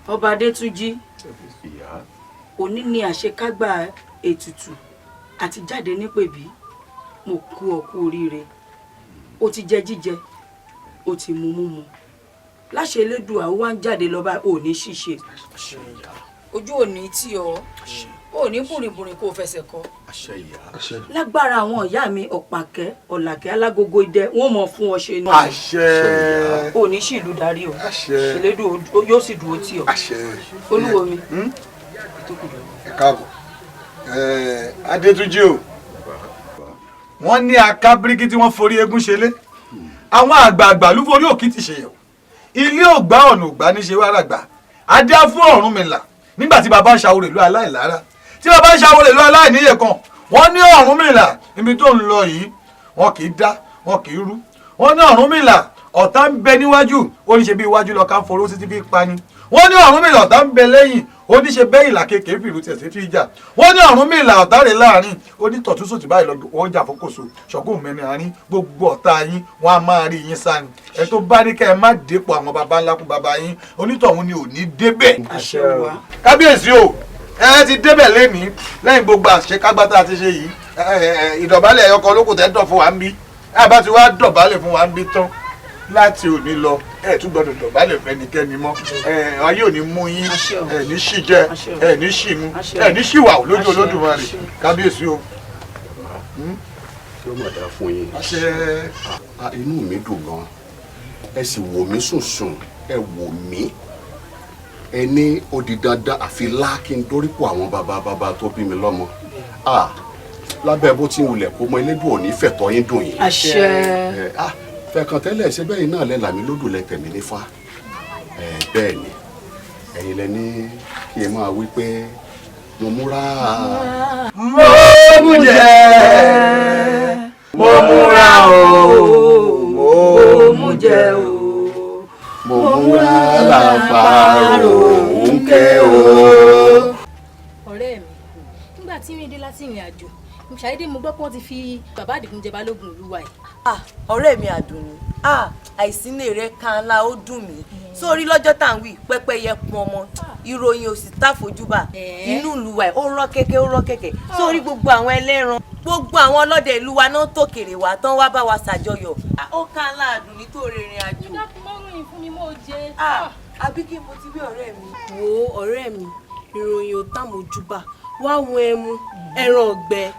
Ọba Adétúnjì. Ìyá. Òní ni àṣekágbá ètùtù àti jáde nípèbí. Mo kú ọ kú oríire. O ti jẹ jíjẹ, o ti mu múmu, láṣẹ Elédùà, ó wá ń jáde lọ báyìí, ò ní ṣìṣe, ojú ò ní tì ọ́, ò ní bùrìnbùrìn kó o fẹsẹ̀ kọ. Àṣẹ, ìyá. Lágbára àwọn ìyá mi, Ọ̀pàkẹ́ Ọ̀làkẹ́, Alágogo idẹ, wọn mọ̀ fún ọ ṣe ni. Àṣẹ. Ò ní ṣìlú darí o. Àṣẹ. Elédùà yóò sì dúró tì ọ́. Àṣẹ. Olúwo mi. Ẹ káàbọ̀, Adétúnjì o. Wọ́n ní akábíríkì tí wọ́n forí eégún ṣe lé, àwọn àgbààgbà ló forí òkìtì ṣèyẹ̀wò, ilé ògbà ọ̀nà ògbà níṣe wàràgbà adé fún Ọ̀rúnmìlà nígbà tí bàbá ń ṣàwòrè ìlú aláìlára, tí bàbá ń ṣàwòrè ìlú aláìníyè kan. Wọ́n ní Ọ̀rúnmìlà, ibi tó ń lọ yìí, wọn kì í dá, wọn kì í rú. Wọ́n ní Ọ̀rúnmìlà, ọ̀tá ń bẹ níwájú, ó ní ṣe bí iwájú lọ ká ń foró títí fi pani. Wọ́n ní Ọ̀rúnmìlà, ọ̀tá ń bẹ lẹ́yìn, ó ní ṣe bẹ́yìn làkèké fìlú tiẹ̀ sí fi jà. Wọ́n ní Ọ̀rúnmìlà, ọ̀tá rẹ̀ láàrin, ó ní tọ̀tún báyìí lọ wọ́n jà fókòso ṣọ̀gbọ́n mẹ́rin àárín. Gbogbo ọ̀tá yín, wọ́n á máa rí yín sáni. Ẹ tó bá ní kẹ́ ẹ má dépò àwọn baba ńlá kú baba yín, onítọ̀hún ni ò ní débẹ̀. Àṣẹ wa. Kábíyèsí o, ẹ ti débẹ̀ lẹ́nìí lẹ́yìn gbogbo àṣekágbá tá a ti ṣe yìí. Ìdọ̀bálẹ̀ ẹ̀yọkọ lókùn tẹ́ dọ̀ fún wa ń bí. Ẹ bá ti wá dọ̀bálẹ̀ fún wa ń bí tán, láti òní lọ, ẹ tún gbọ́dọ̀ dọ̀bálẹ̀ fẹ́nikẹ́ni mọ́. Ẹ ayé ò ní mú yín, ẹ ní ṣì jẹ, ẹ ní ṣì mu, ẹ ní ṣì wà lójú Olódùmarè. Kábíyèsí o. Tí ó mọ̀ dá fún yín. Àṣẹ. Inú mi dùn gan. Ẹ sì wò mí sùnsùn, ẹ wò mí, ẹ ní ó di dandan àfi lá kí n dórípò àwọn bàbá bàbá tó bí mi lọ́mọ. Lábẹ́ bó ti ń wulẹ̀ kó mọ, Elédùn ò ní fẹ̀tọ́ yín dùn yín. Àṣẹ. Fẹ̀kàn tẹ́lẹ̀ ṣe bẹ́ẹ̀ náà lẹ làmí lódò lẹ tẹ̀mí nífà. Bẹ́ẹ̀ ni, ẹ̀yin lẹ ní kí n máa wí pé mo múra. Mo mú jẹ, mo múra o, mo mú jẹ o. Mo múra làbàrò ń kẹ́ o. Ọ̀rẹ́ mi, nígbà tí mi dé láti ìrìn àjò, ṣàdédé mo gbọ́ pé wọ́n ti fi bàbá Àdìgún jẹ balógun ìlú wa yìí. Ah, ọ̀rẹ́ mi Àdùnní, ah, àìsílẹ̀ rẹ kan ńlá, ó dùn mí sórí. Lọ́jọ́ tá à ń wí, pẹ́pẹ́yẹ pọn ọmọ, ìròyìn ò sì tá fojúbà. Inú ìlú wa ó rọ́ kẹ́kẹ́, ó rọ́ kẹ́kẹ́ sórí. Gbogbo àwọn ẹlẹ́ran, gbogbo àwọn ọlọ́dẹ ìlú wa náà tòkèrè wá tán wá bá wa ṣàjọyọ̀. Ó ká ńlá, Àdùnní, tó rìnrìn àjò. Dákun, má ròyìn fún mi mọ́ jẹ. Àbí kí mo ti wí, ọ̀rẹ́ mi? Wo ọ̀rẹ́ mi, ìròyìn ò tá mojúbà wá. Wọn ẹmu ẹran ọ̀gbẹ́,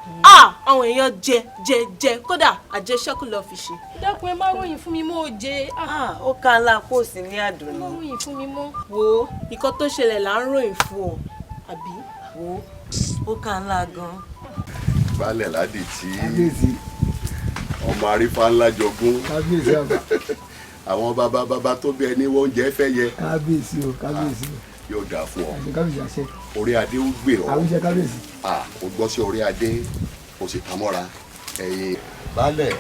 àwọn èèyàn jẹ jẹ jẹ, kódà àjẹṣẹ́kù lọ fi ṣe. Dákun, ẹ má ròyìn fún mi mọ́ jẹ. Ó ká ńlá kó sì ní Àdùnní. Má ròyìn fún mi mọ́. Wo, nǹkan tó ṣẹlẹ̀ là ń ròyìn fún ọ, àbí? Wo, ó ká ńlá gan. Baálẹ̀ ládì tí ọmọ arífà ńlá jogún. Kábíyèsí àbá. Àwọn bàbá bàbá tó bí ẹni wọ́n jẹ́ fẹ́ yẹ. Kábíyèsí o, kábíyèsí o. Yóò dáa fún ọ. Àṣẹ kábíyèsí, àṣẹ. Orí adé ó gbé ọ. Àwùjẹ kábíyèsí. O gbọ́ sí orí adé, o sì tamọ́ra ẹ̀yin baálẹ̀.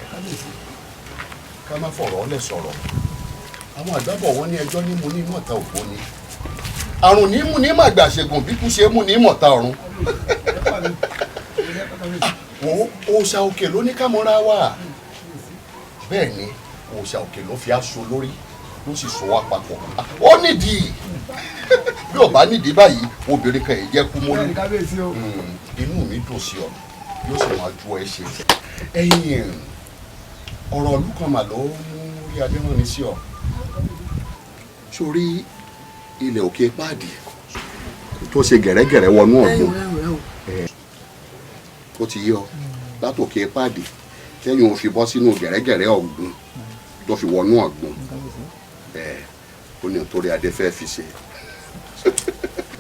Ká má fọ̀rọ̀ ọ́lẹ̀ sọ̀rọ̀. Àwọn àgbàbọ̀ wọn ní ẹjọ́ ní mu ní mọ̀ta òfò ni, àrùn ní mú ní màgbà ṣègùn, bí kú ṣe mú ní mọ̀ta ọ̀run. Wo, òòṣà òkè ló ní ká mọ́ra wà. Bẹ́ẹ̀ ni, òòṣà òkè ló fi aṣọ lórí, ló sì so wá papọ̀. Ó nídìí, bí ò bá nídìí báyìí, obìnrin kan yìí jẹ́ kú mọ́lú. Inú mi dùn sí ọ, yóò sì máa ju ẹ ṣe. Ẹ̀yin ọ̀rọ̀ ìlú kan mà ló mú rí adé rán ni sí ọ. Sórí ilẹ̀ òkè páàdì tó ṣe gẹ̀rẹ́gẹ̀rẹ́ wọnú ọ̀gbun tó ti yọ látòkè páàdì, tẹ́yìn ò fi bọ́ sínú gẹ̀rẹ́gẹ̀rẹ́ ọ̀gbun tó fi wọnú ọ̀gbun ẹ̀, ó ní nítorí adé fẹ́ fi ṣe.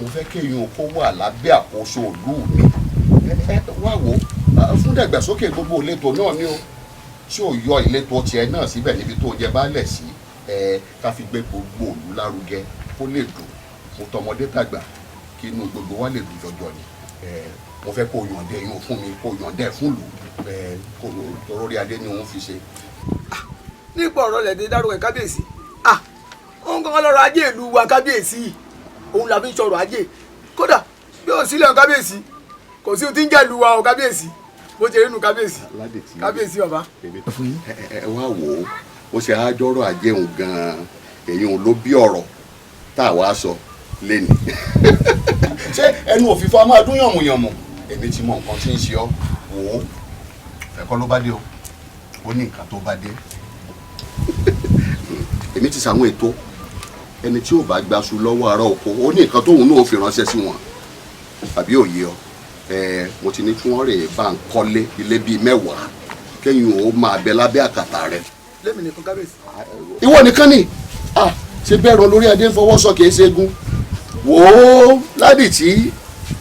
Mo fẹ́ kéèyàn kó wà lábẹ́ àkóso ìlú mi. Ẹ wá wò ó, fún dàgbàsókè gbogbo ìletò náà ni o, tí ò yọ ìletò tiẹ̀ náà síbẹ̀ níbi tó jẹ baálẹ̀ sí ẹ, ká fi gbé gbogbo ìlú lárugẹ, kó lè dùn fún tọmọdé tàgbà, kí inú gbogbo wa lè dùn jọjọ ni. Ẹ mo fẹ́ kó yọ̀ǹdẹ yín fún mi, kó yọ̀ǹdẹ fún lù ẹ, kó torórí adé ni òun fi ṣe. Nípa ọ̀rọ̀ lẹ̀dẹ̀ dárúkọ ẹ̀ kábíyèsí, òun kankan lọ́rọ̀ ajé ìlú wa kábíyèsí, òun la fi ń sọ̀rọ̀ ajé. Kódà bí ó sílẹ̀ kábíyèsí, kò sí ohun tí ń jẹ́ ìlú wa o kábíyèsí. Bó ṣe rí nu kábíyèsí, kábíyèsí bàbá. Ẹ wá wò ó, ó ṣe àjọrò ajé òun gan-an, èyí òun ló bí ọ̀rọ̀ tá a wá sọ. Lẹ́nu ṣé ẹnu òfìfo a máa dún yànmùyànmù? Èmi ti mọ nǹkan tí ń ṣe ọ́. Wò ó, ẹ̀kọ́ ló bá dé o, ó ní nǹkan tó bá dé. Èmi ti ṣàwọn ètò ẹni tí ò bá gbaṣu lọ́wọ́ ará oko, ó ní nǹkan tóun náà fi ránṣẹ́ sí wọn, àbí òye ọ? Ẹ mo ti ní kí wọ́n rè bá ń kọ́lé ilé bíi 10 kẹ́yìn ó máa bẹ lábẹ́ àkàtà rẹ. Lẹ́mi nìkan kábíyèsí. Ìwọ nìkan ni. Ṣé bẹ́ẹ̀ rọ lórí adé ń fọwọ́ sọ kìí ṣegun. Wò ó Ládìtì,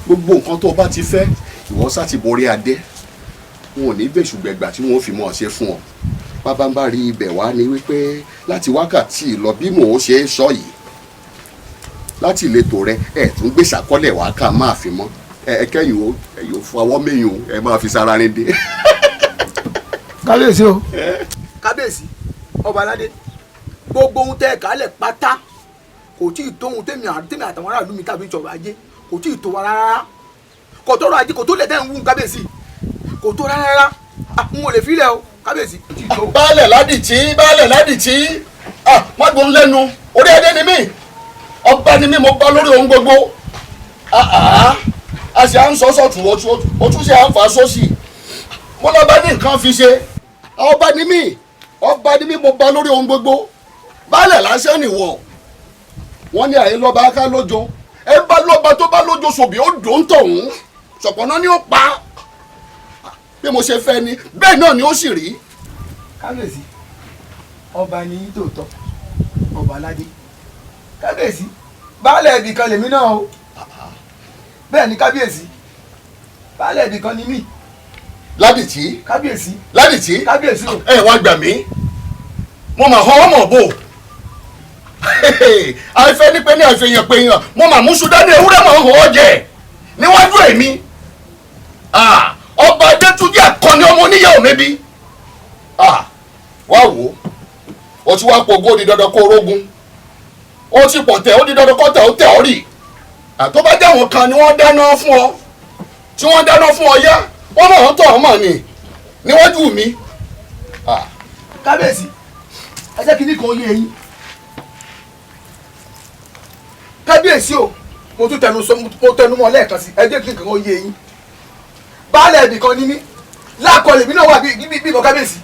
gbogbo nǹkan tó o bá ti fẹ́ ìwọ sá ti borí adé, wọn ò ní bẹ̀ṣùgbẹ̀gbà tí wọn ò fi mọ̀ ọ́ ṣe fún ọ. Bábánbá rí ibẹ̀ wá ni wípé láti wákàtí lọ bí mò ń ṣe é sọ yìí, láti ìletò rẹ ẹ tún gbé sàkọ́lẹ̀ wá ká máa fi mọ́ ẹ kẹ́yìn o, ẹ̀yìn ò fọwọ́ mẹ́yìn o, ẹ máa fi sára rin dé. Kábíyèsí o. Kábíyèsí ọba aládé, gbogbo ohun tẹ́ ẹ kálẹ̀ pátá kò tí ì tó ohun tèmi àtàwọn aráàlú mi tàbí ìjọba ajé kò tí ì tó wa rárá. Kò tọrọ ajé kò tó lẹ̀ tẹ́ ń wú kábíyèsí, kò tó rárá, n ò lè filẹ̀ o kábíyèsí. Baálẹ̀ Ládìtì, baálẹ̀ Ládìtì, má gbóhùn lẹ́nu, orí adé ni mí, ọba ni mí, mo bá lórí ohun gbogbo. A sì à ń sọ sọ̀tún, o tún ṣe à ń fa sósì. Mo lọ bá ní nǹkan fi ṣe, ọba ni mí, ọba ni mí, mo bá lórí ohun gbogbo. Baálẹ̀ lásán nìwọ, wọ́n ní àyè lọ́ba ká lójo, ẹ bá lọ́ba tó bá lójo sòbí ó dùn tọ̀hún, ṣọ̀pọ̀nà ni ó pa. Bí mo ṣe fẹ́ ni bẹ́ẹ̀ náà ni ó sì rí. Kábíyèsí ọba ni yín tòótọ́, ọba aládé. Kábíyèsí baálẹ̀ ibì kan lèmi náà o. Bẹ́ẹ̀ ni kábíyèsí, baálẹ̀ ibì kan ni mí. Ládìtì. Kábíyèsí. Ládìtì. Kábíyèsí o. Ẹ wá gbà mí, mo mà họ́ ọmọ bò àìfẹ́ ní pé ní àìfẹ́yàn pé yàn, mo mà mú sudani ewúrẹ́ mọ̀ ń họ́ ọ jẹ níwájú èmi. Ọba Adétúnjì Àkànní ọmọ oníyàwó mi bí. Wá wò ó, o ti wá pògó, ó di dandan kó orógun, ó ti pọ̀ tẹ̀, ó di dandan kó tẹ̀ ó tẹ̀ ọ́ rì. Tó bá jẹ́ àwọn kan ni wọ́n dáná fún ọ, tí wọ́n dáná fún ọ yá, wọ́n mọ̀ ọ́n tọ̀ ọ́ mọ̀ ni níwájú mi. Kábíyèsí ẹ jẹ́ kí ní kan yé yín. Kábíyèsí o, mo tún tẹnu sọ, mo tẹnu mọ́ lẹ́ẹ̀kan sí, ẹ jẹ́ kí nǹkan yé yín. Baálẹ̀ ibì kan ní mí, lákọ lèmi náà wà bí ìbọn kábíyèsí,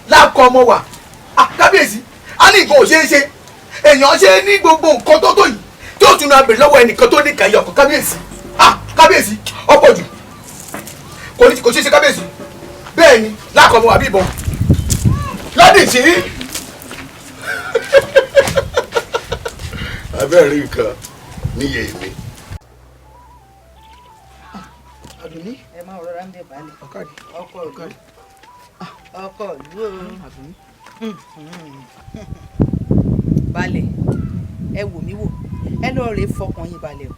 lákọ ọmọ wà. Kábíyèsí a ní nǹkan ò ṣeé ṣe, èèyàn ṣe ní gbogbo nǹkan tó tó yìí tí ó tún náà bèrè lọ́wọ́ ẹnìkan tó ní kàyé ọkàn kábíyèsí. Kábíyèsí ọ̀pọ̀ jù, kò ṣeé ṣe kábíyèsí. Bẹ́ẹ̀ ni lákọ ọmọ wà bí ìbọn. Ládìtì. Abẹ́rẹ́ nǹkan níyè mi. Àdùnní. Ẹ máa rọra ń bẹ balẹ̀. Ọ̀kadì. Ọkọ ìlú. Ọkọ ìlú o. Àdùnní. Balẹ̀, ẹ wò mí wò, ẹ lọ rèé fọkàn yín balẹ̀ o.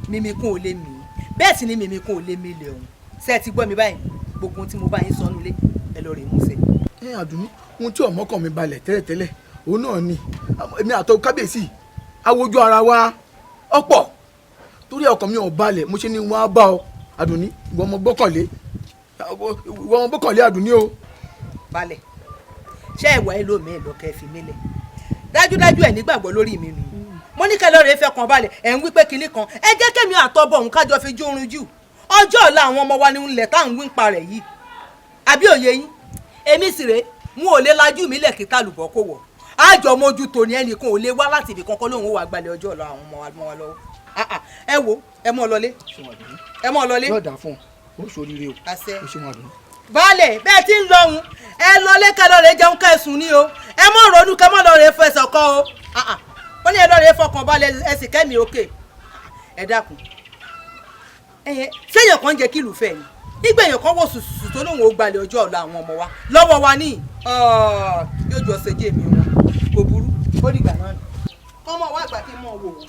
Mímí kún ò lè mí, bẹ́ẹ̀ sì ni mímí kún ò lè mí lè ọ̀hún. Ṣé ẹ ti gbọ́ mi báyìí? Gbogbo ohun tí mo bá yín sọ nulẹ̀, ẹ lọ rèé mú ṣẹ. Ẹ Àdùnní, ohun tí ọmọkàn mi balẹ̀ tẹ́lẹ̀tẹ́lẹ̀ òun náà ni èmi àtọ kábíyèsí awojú ara wa ọ̀pọ̀, torí ọkàn mi ò balẹ̀, mo ṣe ni wọ́n á bá ọ Àdùnní, ìwọ ọmọ gbọ́kànlé, ìwọ ọmọ gbọ́kànlé Àdùnní o. Balẹ̀, ṣé ẹ̀wà ẹ lómi ẹ̀ lọ́kẹ́ fi mí lẹ̀? Dájúdájú ẹ̀ nígbàgbọ́ lórí mi nù. Mo ní kẹ́ lọ́ọ́ rèé fẹ́ kan balẹ̀, ẹ̀ ń wí pé kinní kan, ẹ jẹ́ kémi àtọ́bọ̀ òun kájọ fi jó oorun jù. Ọjọ́ ọ̀la àwọn ọmọ wa ni ń lẹ̀ táwọn wí ń pa rẹ̀ yìí. Àbí òye yín? Èmi sì rèé, n ò lè lajú mi lẹ̀ kí tàlùbọ̀ kò wọ̀. Àjọ mójútó ni ẹnìkan ò lè wá láti ibì kankan lóun ó wà gbalẹ̀ ọjọ́ ọ̀la àwọn ọmọ wa mọ́ wa lọ́wọ́. Ẹ wo, ẹ mọ́ lọlé. Ẹ mọ́ lọlé. Yóò dà fún ọ, ó ṣoríire o. Àṣẹ. O ṣeun Àdùnní. Baálẹ̀, bẹ́ẹ̀ tí ń lọ́hùn, ẹ lọlé kẹ́ lọ rèé jẹun kẹ́sùn ní o. Ẹ mọ́ ronú kẹ́ mọ́ lọ rèé fẹsẹ̀ kọ́ o. Ó ní ẹ lọ rèé fọkàn balẹ̀, ẹ sì kẹ́mi òkè. Ẹ dákun. Ṣéèyàn kan jẹ́ kí ìlú fẹ́ ni? Nígbà èèyàn kan wò sùsùsù tó lóun ó gbalẹ̀ ọjọ́ ọ̀la àwọn ọmọ wa lọ́wọ́ wa ní yóò jọ ṣèjì èmi wọn, kò burú, ó dìgbà náà nù. Kọ́mọ wá àgbà kí n mọ̀ wò ó.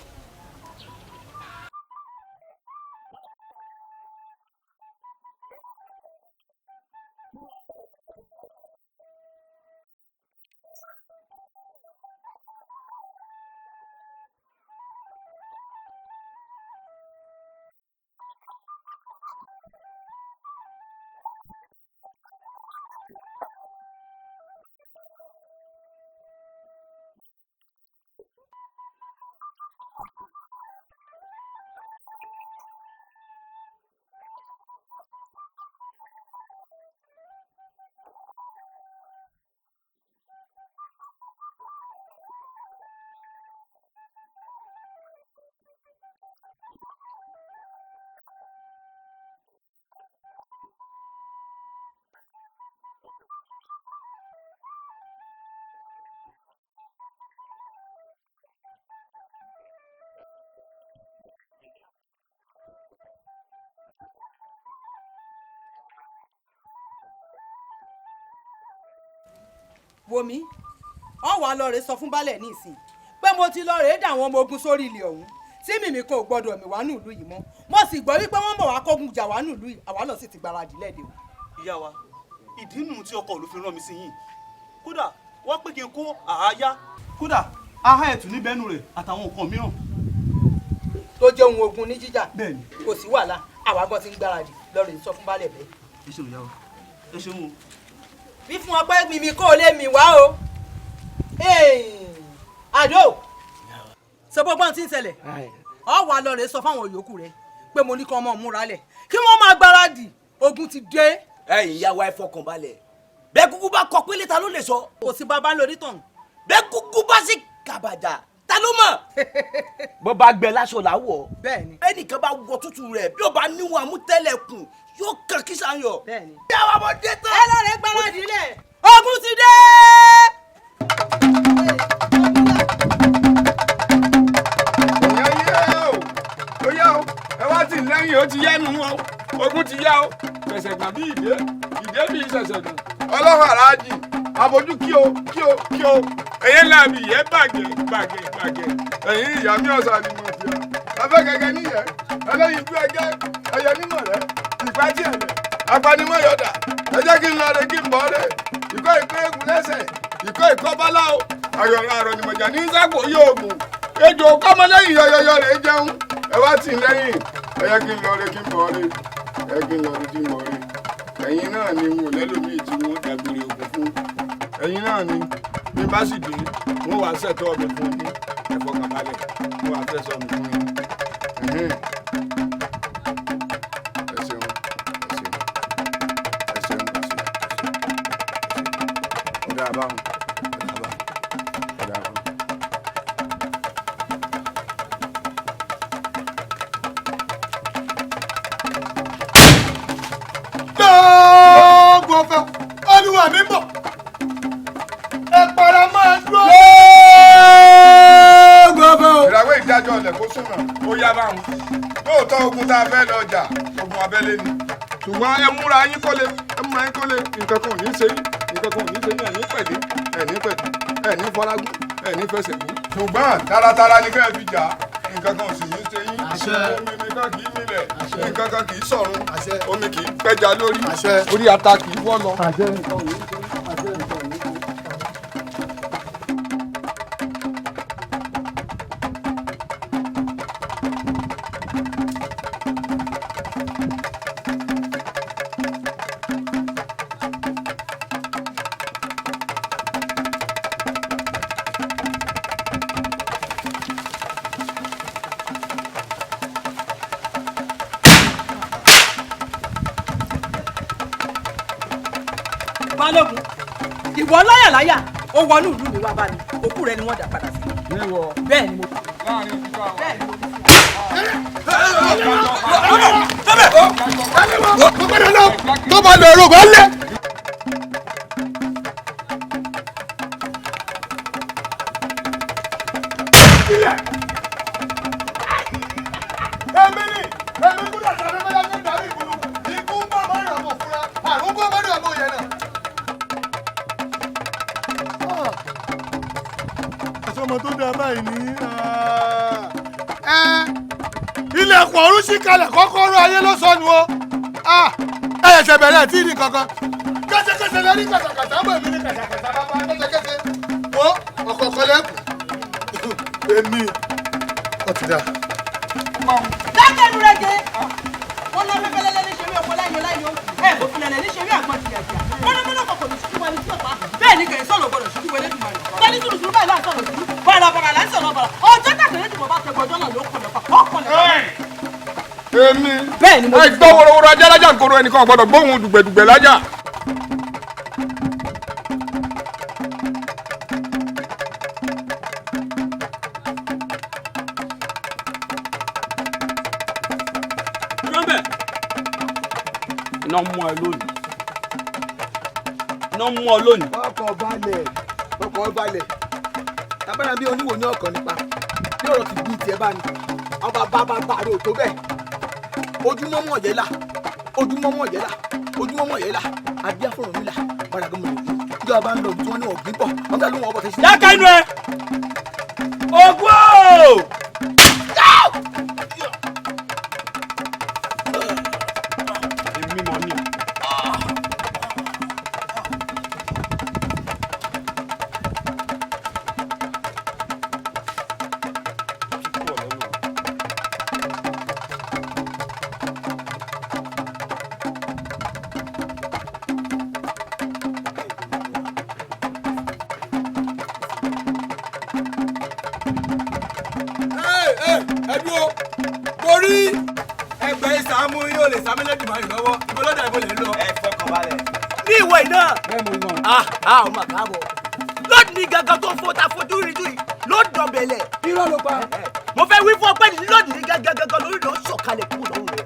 Wò mí, ọ wàá lọ rè sọ fún baálẹ̀ ní ìsìn pé mo ti lọ rè dà àwọn ọmọ ogun sórí ilẹ̀ ọ̀hún tí mímí kan ò gbọdọ̀ mì wá nílùú yìí mọ́. Mo sì gbọ́ wípé wọ́n bọ̀ wá kógun jà wá nílùú yìí, àwa náà sì ti gbáradì lẹ́ẹ̀dẹ̀ o. Ìyá wa, ìdí nù tí ọkọ ìlú fi rán mi sí yín. Kódà wọ́n pé kí n kó àáyá, kódà aha ẹ̀tù níbẹ̀ẹ́nu rẹ̀ àtàwọn nǹkan mìíràn. Tó jẹ́ ohun ogun ní jíjà. Bẹ́ẹ̀ni. Kò sí wàhálà, àwa gan ti ń gbáradì. Lọ rè sọ fún baálẹ̀ bẹ́ẹ̀. Ẹ ṣeun ìyá wa, ẹ ṣeun o. Wí fún wọn pé mímí kó o lè mì wá o. Àdó sọ gbogbo ohun tí ń ṣẹlẹ̀, ọ wà lọ rè sọ fáwọn yòókù rẹ pé mo ní kí wọ́n múra lẹ̀, kí wọ́n máa gbáradì, ogun ti dé. Ẹ̀yin ìyá wa, ẹ fọkàn balẹ̀. Bẹ́ẹ̀ kúkú bá kọ pélé, ta ló lè sọ. Kò sí bàbá lórí tàn. Bẹ́ẹ̀ kúkú bá sí kàbàdà, ta ló mọ̀. Bó bá gbẹ láṣọ làwọ̀. Bẹ́ẹ̀ni. Ẹnìkan bá wọ tútù rẹ̀, bí ó bá níwọ̀n amútẹ́lẹ̀kùn yóò kàn kí sanyọ. Bẹ́ẹ̀ni. Bí àwọn ọmọdé tán. Ẹ lọ rè gbáradì lẹ̀, ogun ti dé. Ó yá o, ẹ wá tì lẹ́yìn, ó ti yánu o, ogun ti yá o. Ṣẹ̀ṣẹ̀ gbọ̀n bí ìdé ìdé bí ṣẹ̀ṣẹ̀ gbọ̀n. Ọlọ́run aláàjì abojú kí o kí o kí o, ẹ̀yẹ́ làbì yẹ́ bàgẹ́ bàgẹ́ bàgẹ́. Ẹ̀yìn ìyá mi ọ̀sán ni mo fi ọ́ afẹ́ gẹ́gẹ́ níyẹn ẹlẹ́yin ibú ẹgẹ́ ẹyẹ nímọ̀ rẹ ìfájì ẹ̀lẹ̀ apanimọ̀yọ̀dà. Ẹ jẹ́ kí n lọ rẹ kí n bọ̀ rẹ ìkọ́ ìkọ́ egun lẹ́sẹ̀ ìkọ́ ìkọ́ bálá o. Àyọ̀rọ̀ àrọ̀ nìmọ̀jà ní sápò yóò gùn ejò kọ́mọlẹ́yìn yọ̀yọ̀yọ̀ rẹ̀ jẹun. Ẹ wá tì lẹ́yìn, ẹ yẹ kí n lọ rẹ kí n bọ̀ rẹ, ẹ kí n lọ rẹ kí n bọ̀ rẹ. Ẹ̀yin náà ni n ò lẹ́lòmíì tí wọ́n dàgbére ogun fún. Ẹ̀yin náà ni bí bá sì dé, wọ́n wàá ṣẹ̀tọ́ mi fún yín. Ẹ fọkàn balẹ̀, wọ́n wàá fẹ́ sọ mi fún yín. Ẹ ṣeun, ẹ ṣeun, ẹ ṣeun, ẹ ṣeun. Ọ̀dà àbáwọn, ọ̀dà àbáwọn, ọ̀dà àbáwọn. Gbogbo ọ̀fẹ́ olúwa mi bọ̀, ẹ para máa dúró. Gbogbo ọ̀fẹ́ o. Ìràwé ìdájọ́ ọ̀lẹ̀ kó súnmọ́, ó yá báwọn. Lóòótọ́ ogun tá a fẹ́ lọ jà, ogun abẹ́lé ni. Ṣùgbọ́n ẹ múra yín kólé, ẹ múra yín kólé, nǹkan kan ò ní ṣe yín, nǹkan kan ò ní ṣe yín, ẹ̀yin pẹ̀lú, ẹ̀yin pẹ̀lú, ẹ̀yin fọlágún, ẹ̀yin fẹsẹ̀ gún. Ṣùgbọ́n taratara ni kẹ́ ẹ fi jà, nǹkan kan ò sì ní ṣe yín. Omi nìkan kì í milẹ̀, nǹkan kan kì í sọ̀run, omi kì í pẹ́ja lórí, orí ata kì í wọ́ lọ. Balógun, ìwọ láyàláyà ó wọnú ìlú mi wá bá mi, òkú rẹ ni wọ́n dà padà sí. Bẹ́ẹ̀ ni mo bẹ́ẹ̀ ni mo Tó bá lọ ẹ̀rọ bá lẹ̀. Èmi ni èmi kúrò àtàrí mẹ́ta ní ìdarí ìgbòho ikú ń bọ̀ mọ́rin àbò fúnra àrùn bọ̀ mọ́rin àbò yẹn náà. Àsọmọ tó dáa báyìí ní ilẹ̀kùn ọ̀run sí kalẹ̀, kọ́kọ́rọ́ ayé ló sọnù o. Ẹ ẹsẹ̀ bẹ̀rẹ̀ àti ìrìn kankan kẹsẹkẹsẹ lẹ́rí kàtàkàtà bọ̀, èmi ní kàtàkàtà bàbá kẹsẹkẹsẹ wo ọ̀kọ̀ọ̀kan lẹ́kùn èmi ọtí dá. Dákẹ́nu rẹ̀ jẹ́ wọ́n lọ fẹ́fẹ́lẹ́lẹ́ ní ṣeré ọkọ láyọ̀ láyọ̀ ẹ̀ kò filẹ̀lẹ̀ ní ṣeré àgbọn tìyàtìyà mọ́nàmọ́ná kọ̀kọ̀ ní ṣíjú wọlé tí ọ̀pá bẹ́ẹ̀ ni kẹ̀yìn sọ̀rọ̀ gbọ́dọ̀ ṣíjú wọlé dùn mọ́ni tẹ́lí sùrùsùrù báyìí láǹ sọ̀rọ̀ sùrù bàrà bàrà là ń sọ̀rọ̀ bàrà ọjọ́ tàkìlẹ̀ dùn bọ́ bá tẹ gbọ́jọ́ náà ló kọlẹ̀ pa ọkọlẹ̀ pa. Èmi bẹ́ẹ̀ ni mo ẹ gbọ́ worowóró ajá lájà nkoro, ẹnìkan ò gbọ́dọ̀ gbóhùn dùgbẹ̀dùgbẹ̀ lájà. Iná mú ẹ lónìí, iná mú ọ lónìí. Ọkọ̀ balẹ̀, ọkọ̀ balẹ̀, tábàrà bí oníwò ní ọkàn nípa bí ọ̀rọ̀ ti bí tiẹ̀ bá ní àwọn bàbá bàbá rẹ̀ ò tó bẹ́ẹ̀. Ojúmọ́mọ́ yẹn là, ojúmọ́mọ́ yẹn là, ojúmọ́mọ́ yẹn là, adé afọ̀rọ̀ mi là bàràgàmọ̀ lòdì. Ìjọba bá ń lọ tí wọ́n ní ọ̀gbìn bọ̀ wọ́n fẹ́ lóun ọbọ̀ tẹ̀sí. Dákẹ́ inú ẹ. Ògún o. Èmi mọ̀ ni. Ẹ dúró torí ẹgbẹ́ ìsàmú yóò lè sàmú lẹ́dùnmáyò lọ́wọ́ ìbọlọ́dà ìbò lè lọ. Ẹ fọkàn balẹ̀. Ní ìwọ iná. Ah ah, ọmọ káàbọ̀. Lónìí gangan tó fo ta fojú rí jù yìí ló dọ̀bẹ̀lẹ̀. Irọ́ ló pa. Mo fẹ́ wí fún ọ pé lónìí gangan gangan lórí ló sọ̀kalẹ̀ kúrò lọ́rùn rẹ̀.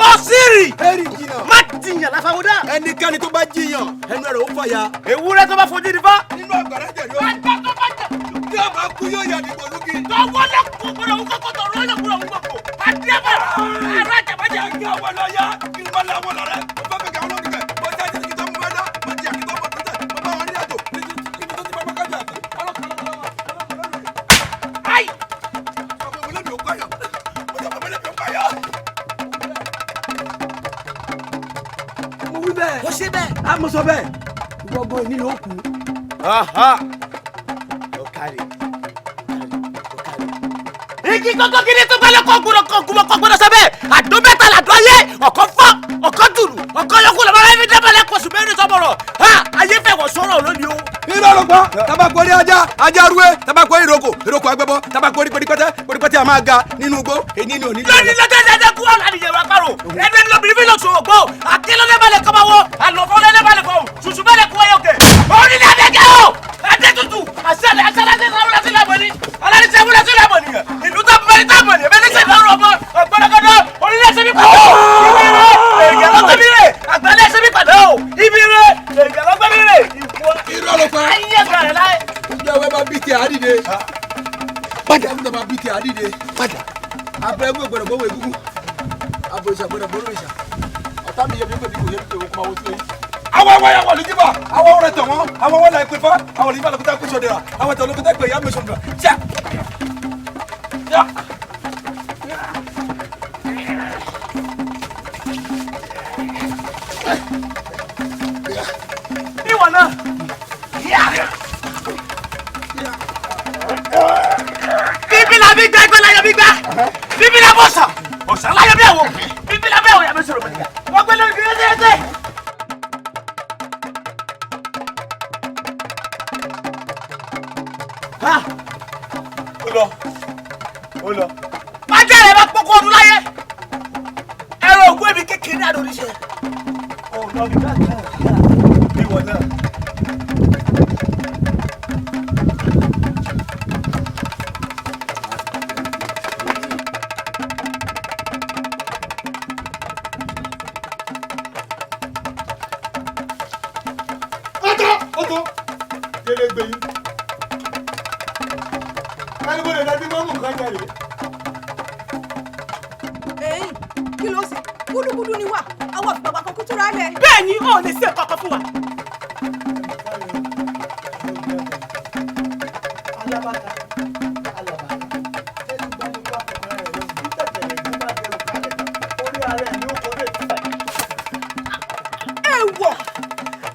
Ọ̀sìrì. Eri jìnnà. Má jiyàn láfàwọ́dá. Ẹnikẹ́ni tó bá jiyàn ẹnu rẹ̀ ó fàya. Ewúrẹ́ tó bá fojú di fá. Nínú àgbàrá jẹ̀rí ó. Tí a bá kú yóò yà dìbò lókè. Tọwọ́ lọ kó gbọ́dọ̀ wú kókó tọ̀rọ̀ lọ́yọ̀ gbọ́dọ̀ wú kókó. Àdébà ará jàbájà. Kí àwọn lọ yá kí n bá láwọn lọ rẹ. Mo fẹ́ fẹ́ kí àwọn olórí kẹ̀. Mo jẹ́ àti kí tó mú bá dá. Mo jẹ́ àkí tó mọ̀ tó tẹ̀. Mo bá wọn rí àjò. Níbi tó ti bá bá kájà àti ọlọ́kọ̀ọ́. Ayi. Ọmọ mi lẹ́bi òkú ayọ̀. Mo jẹ́ ọmọ mi lẹ́bi òkú ayọ̀. Mo wí bẹ́ẹ̀. Mo ṣe bẹ́ẹ̀. A mo sọ bẹ́ẹ̀. Ìwọ gan ìní ló kù. Ọ̀kàrẹ̀. Igi kọ́kọ́ kiri tó gbẹ́lẹ́ kọ́ gbọ́dọ̀ kọ́ gbọ́dọ̀ kọ́ gbọ́dọ̀ sẹ́bẹ̀. Àdó mẹ́ta làdó ayé. Ọ̀kan fọ́, ọ̀kan dùrù, ọ̀kan yọkù lọ́wọ́ ẹ̀mí dẹ́bẹ̀lẹ̀ kọ̀sù mẹ́rin sọ́bọ̀rọ̀. Ha! Ayé fẹ́ wọ̀ sọ̀rọ̀ lónìí o. Irọ́ ló pa. Tabakori ajá, ajá rúwé, tabakori ìrókò, ìrókò agbẹ́bọ́, tabakori pẹ̀lípẹ́tẹ́, pẹ̀lípẹ́tẹ́ a máa ga nínú igbó, èyí ni òní. Lónìí lọ́jọ́ ìdájọ́ kú ọ̀la nìyẹn wá parò. Ẹni lóbìnrin fi lọ sọ ògbó. Àkínlọ́dẹ́ balẹ̀ kọ́ máa wọ. Àlọ́fọ́lẹ́lẹ́ balẹ̀ fọ̀. Ṣùṣù balẹ̀ kú ẹyọ kẹ̀. Òun ni Adékẹ́ o. Adé tutù. Àṣẹlẹ̀ àṣẹlẹ̀ ìlú tó bẹ́ẹ̀ tá mọ̀ ní ẹ̀bẹ̀ ní sèǹtà ọ̀rọ̀ ọmọ ọ̀gbọ́dọ̀gọ́dọ̀ onílẹ̀ ṣe mí pàdé o. Ibi rẹ̀ èèyàn lọ́gbẹ́ mi rè àgbẹ̀lẹ̀ ṣe mí pàdé o. Ibi rẹ̀ èèyàn lọ́gbẹ́ mi rè. Irọ́ ló pa. Ayé ẹ̀gbọ́n rẹ̀ láyé. Ìjọba ẹ bá bí tiẹ̀ àdìde. Padà. Ìjọba bá bí tiẹ̀ àdìde. Padà. Abẹ́rẹ́ gbọ́dọ̀ gbọ́wọ́ egungun. Abòrìṣà gbọ́dọ̀ gbọ́dọ̀ òrìṣà. Ọ̀tá mi yẹ bí pẹ̀lú kò yẹ bí pẹ̀lú kó máa wọ sí i. Àwọn àwọn àwọn olùdíbà àwọn ọ̀rẹ́ tọ̀ wọ́n àwọn wọ́n la ìpè fá àwọn olùdíbà lókútà pèsè òdìrà àwọn tọ̀ lókútà pè ya mẹ́sàn-án ṣá. Ìwọ náà. Bíbí la bí gbá ẹgbẹ́ láyọ̀ bí gbá. Bíbí la bọ̀ sàn. Ọ̀sán láyọ̀ bí àwọ̀. Bíbí la bí àwọ̀ yàgbẹ́ sọ̀rọ̀ mọ̀nìkà. Wọ́n gbé lórí kìrìsìtẹ́sì. Ha! Ó lọ. Ó lọ. Májá rẹ̀ bá pọ́kọ́ ọdún láyé. Ẹ̀rọ ògùn èmi kékeré àdó oníṣẹ́. Ọ̀nà mi káàkiri. Ìwọ náà. Ọ̀tọ̀ ọ̀tọ̀ délé gbé yín. Ẹni bó lè dájú mọ́mù kan jáde. Ẹ̀yin kí ló ṣe gúdúgúdú ni wà àwọn àfìgbàgbà kan kú túra lẹ. Bẹ́ẹ̀ ni o ò lè ṣe kankan fún wa. Èèwọ̀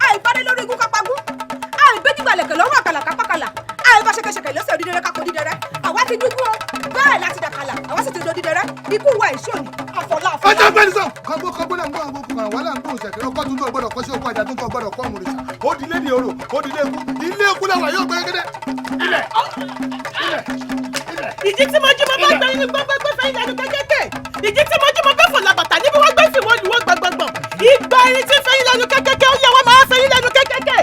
àìbádé lórí igun kápágún àìbẹ́jìgbàlẹ̀kẹ̀ lọ́rùn àkàlà kápákàlà àìbáṣẹkẹṣẹkẹ lọ́sẹ̀ òdìdẹrẹ́ kákò dídẹrẹ́ àwa ti dúdú o bẹ́ẹ̀ láti dàkàlà àwa sì ti do dídẹrẹ́ ikú wa ìṣòní àfọlá àfọlá. Ọjọ́ gbẹ́ni sọ. Kọ́gbó kọ́gbó náà ń gbọ́ àwọn okùn àwọn aláǹgbó òṣèkèrè ọkọ̀ tuntun ọgbọ́dọ̀ kọ́ sí ọkọ̀ àjà tuntun ọgbọ́dọ̀ kọ́ ọmọ òrìṣà. Ó di ilé ní orò, ó di ilé ikú, ilé ikú làwà yóò gbẹ́gẹ́dẹ́. Ilẹ̀ ilẹ̀ ilẹ̀. Ìjì tí mo jí mo bá gbé inú gbọ́gbọ́gbọ́ fẹ́ ìyanu kẹ́kẹ́kẹ́. Ìjì tí mo jí mo bá fò làbàtà níbi wọ́n gbé sí wọn lù wọ́n gbọ̀ngbọ̀ngbọ̀n. Ìgbà irin tí fẹ́ ìyanu kẹ́kẹ́kẹ́ ó yẹ wọ́n máa fẹ́ ìyanu kẹ́kẹ́kẹ́.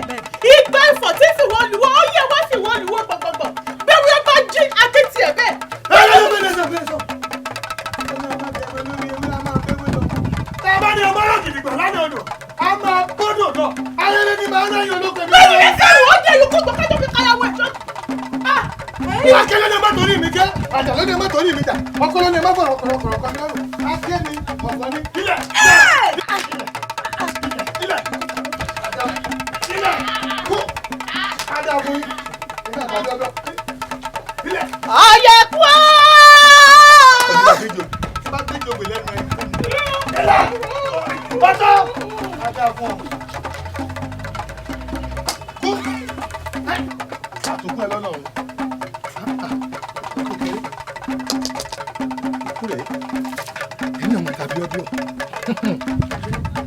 Ìgbà ìfọ̀ tí fi wọ́n lù wọ́n ó yẹ wọ́n fi wọ́n lù wọ́n gbọ̀ngbọ̀ngbọ̀n. Bẹ́ẹ̀ wọ́n bá jí akéètì ẹ̀ bẹ́ẹ̀. Tá a bá ní ọmọ ọlọ́gìdì gbà lánàá odò, a máa gbọ́dọ̀ lọ. Ayẹyẹ ni màá rẹ́yìn olóko mi. Bẹ́ẹ̀ni ẹ sẹ́rù ó jẹ́ ìlú kókó kájọ fi káyàwó ẹ̀ṣọ́. Akẹ́lẹ́ ni má torí mi jẹ́, àjàlẹ́ ni má torí mi jà, ọkọlọ́ ni má fọ̀rọ̀ kọ̀rọ̀kọ̀rọ̀ kan lọ́rùn. Akẹ́ ni ọ̀fọ̀ ni ilẹ̀. Ilẹ̀. Ilẹ̀. dá fún yín. Ọ̀yẹ̀kú Àtùkù ẹ lọ́nà o. Kú rẹ̀ ẹni ọmọ tàbí ọbẹ̀ ọ̀.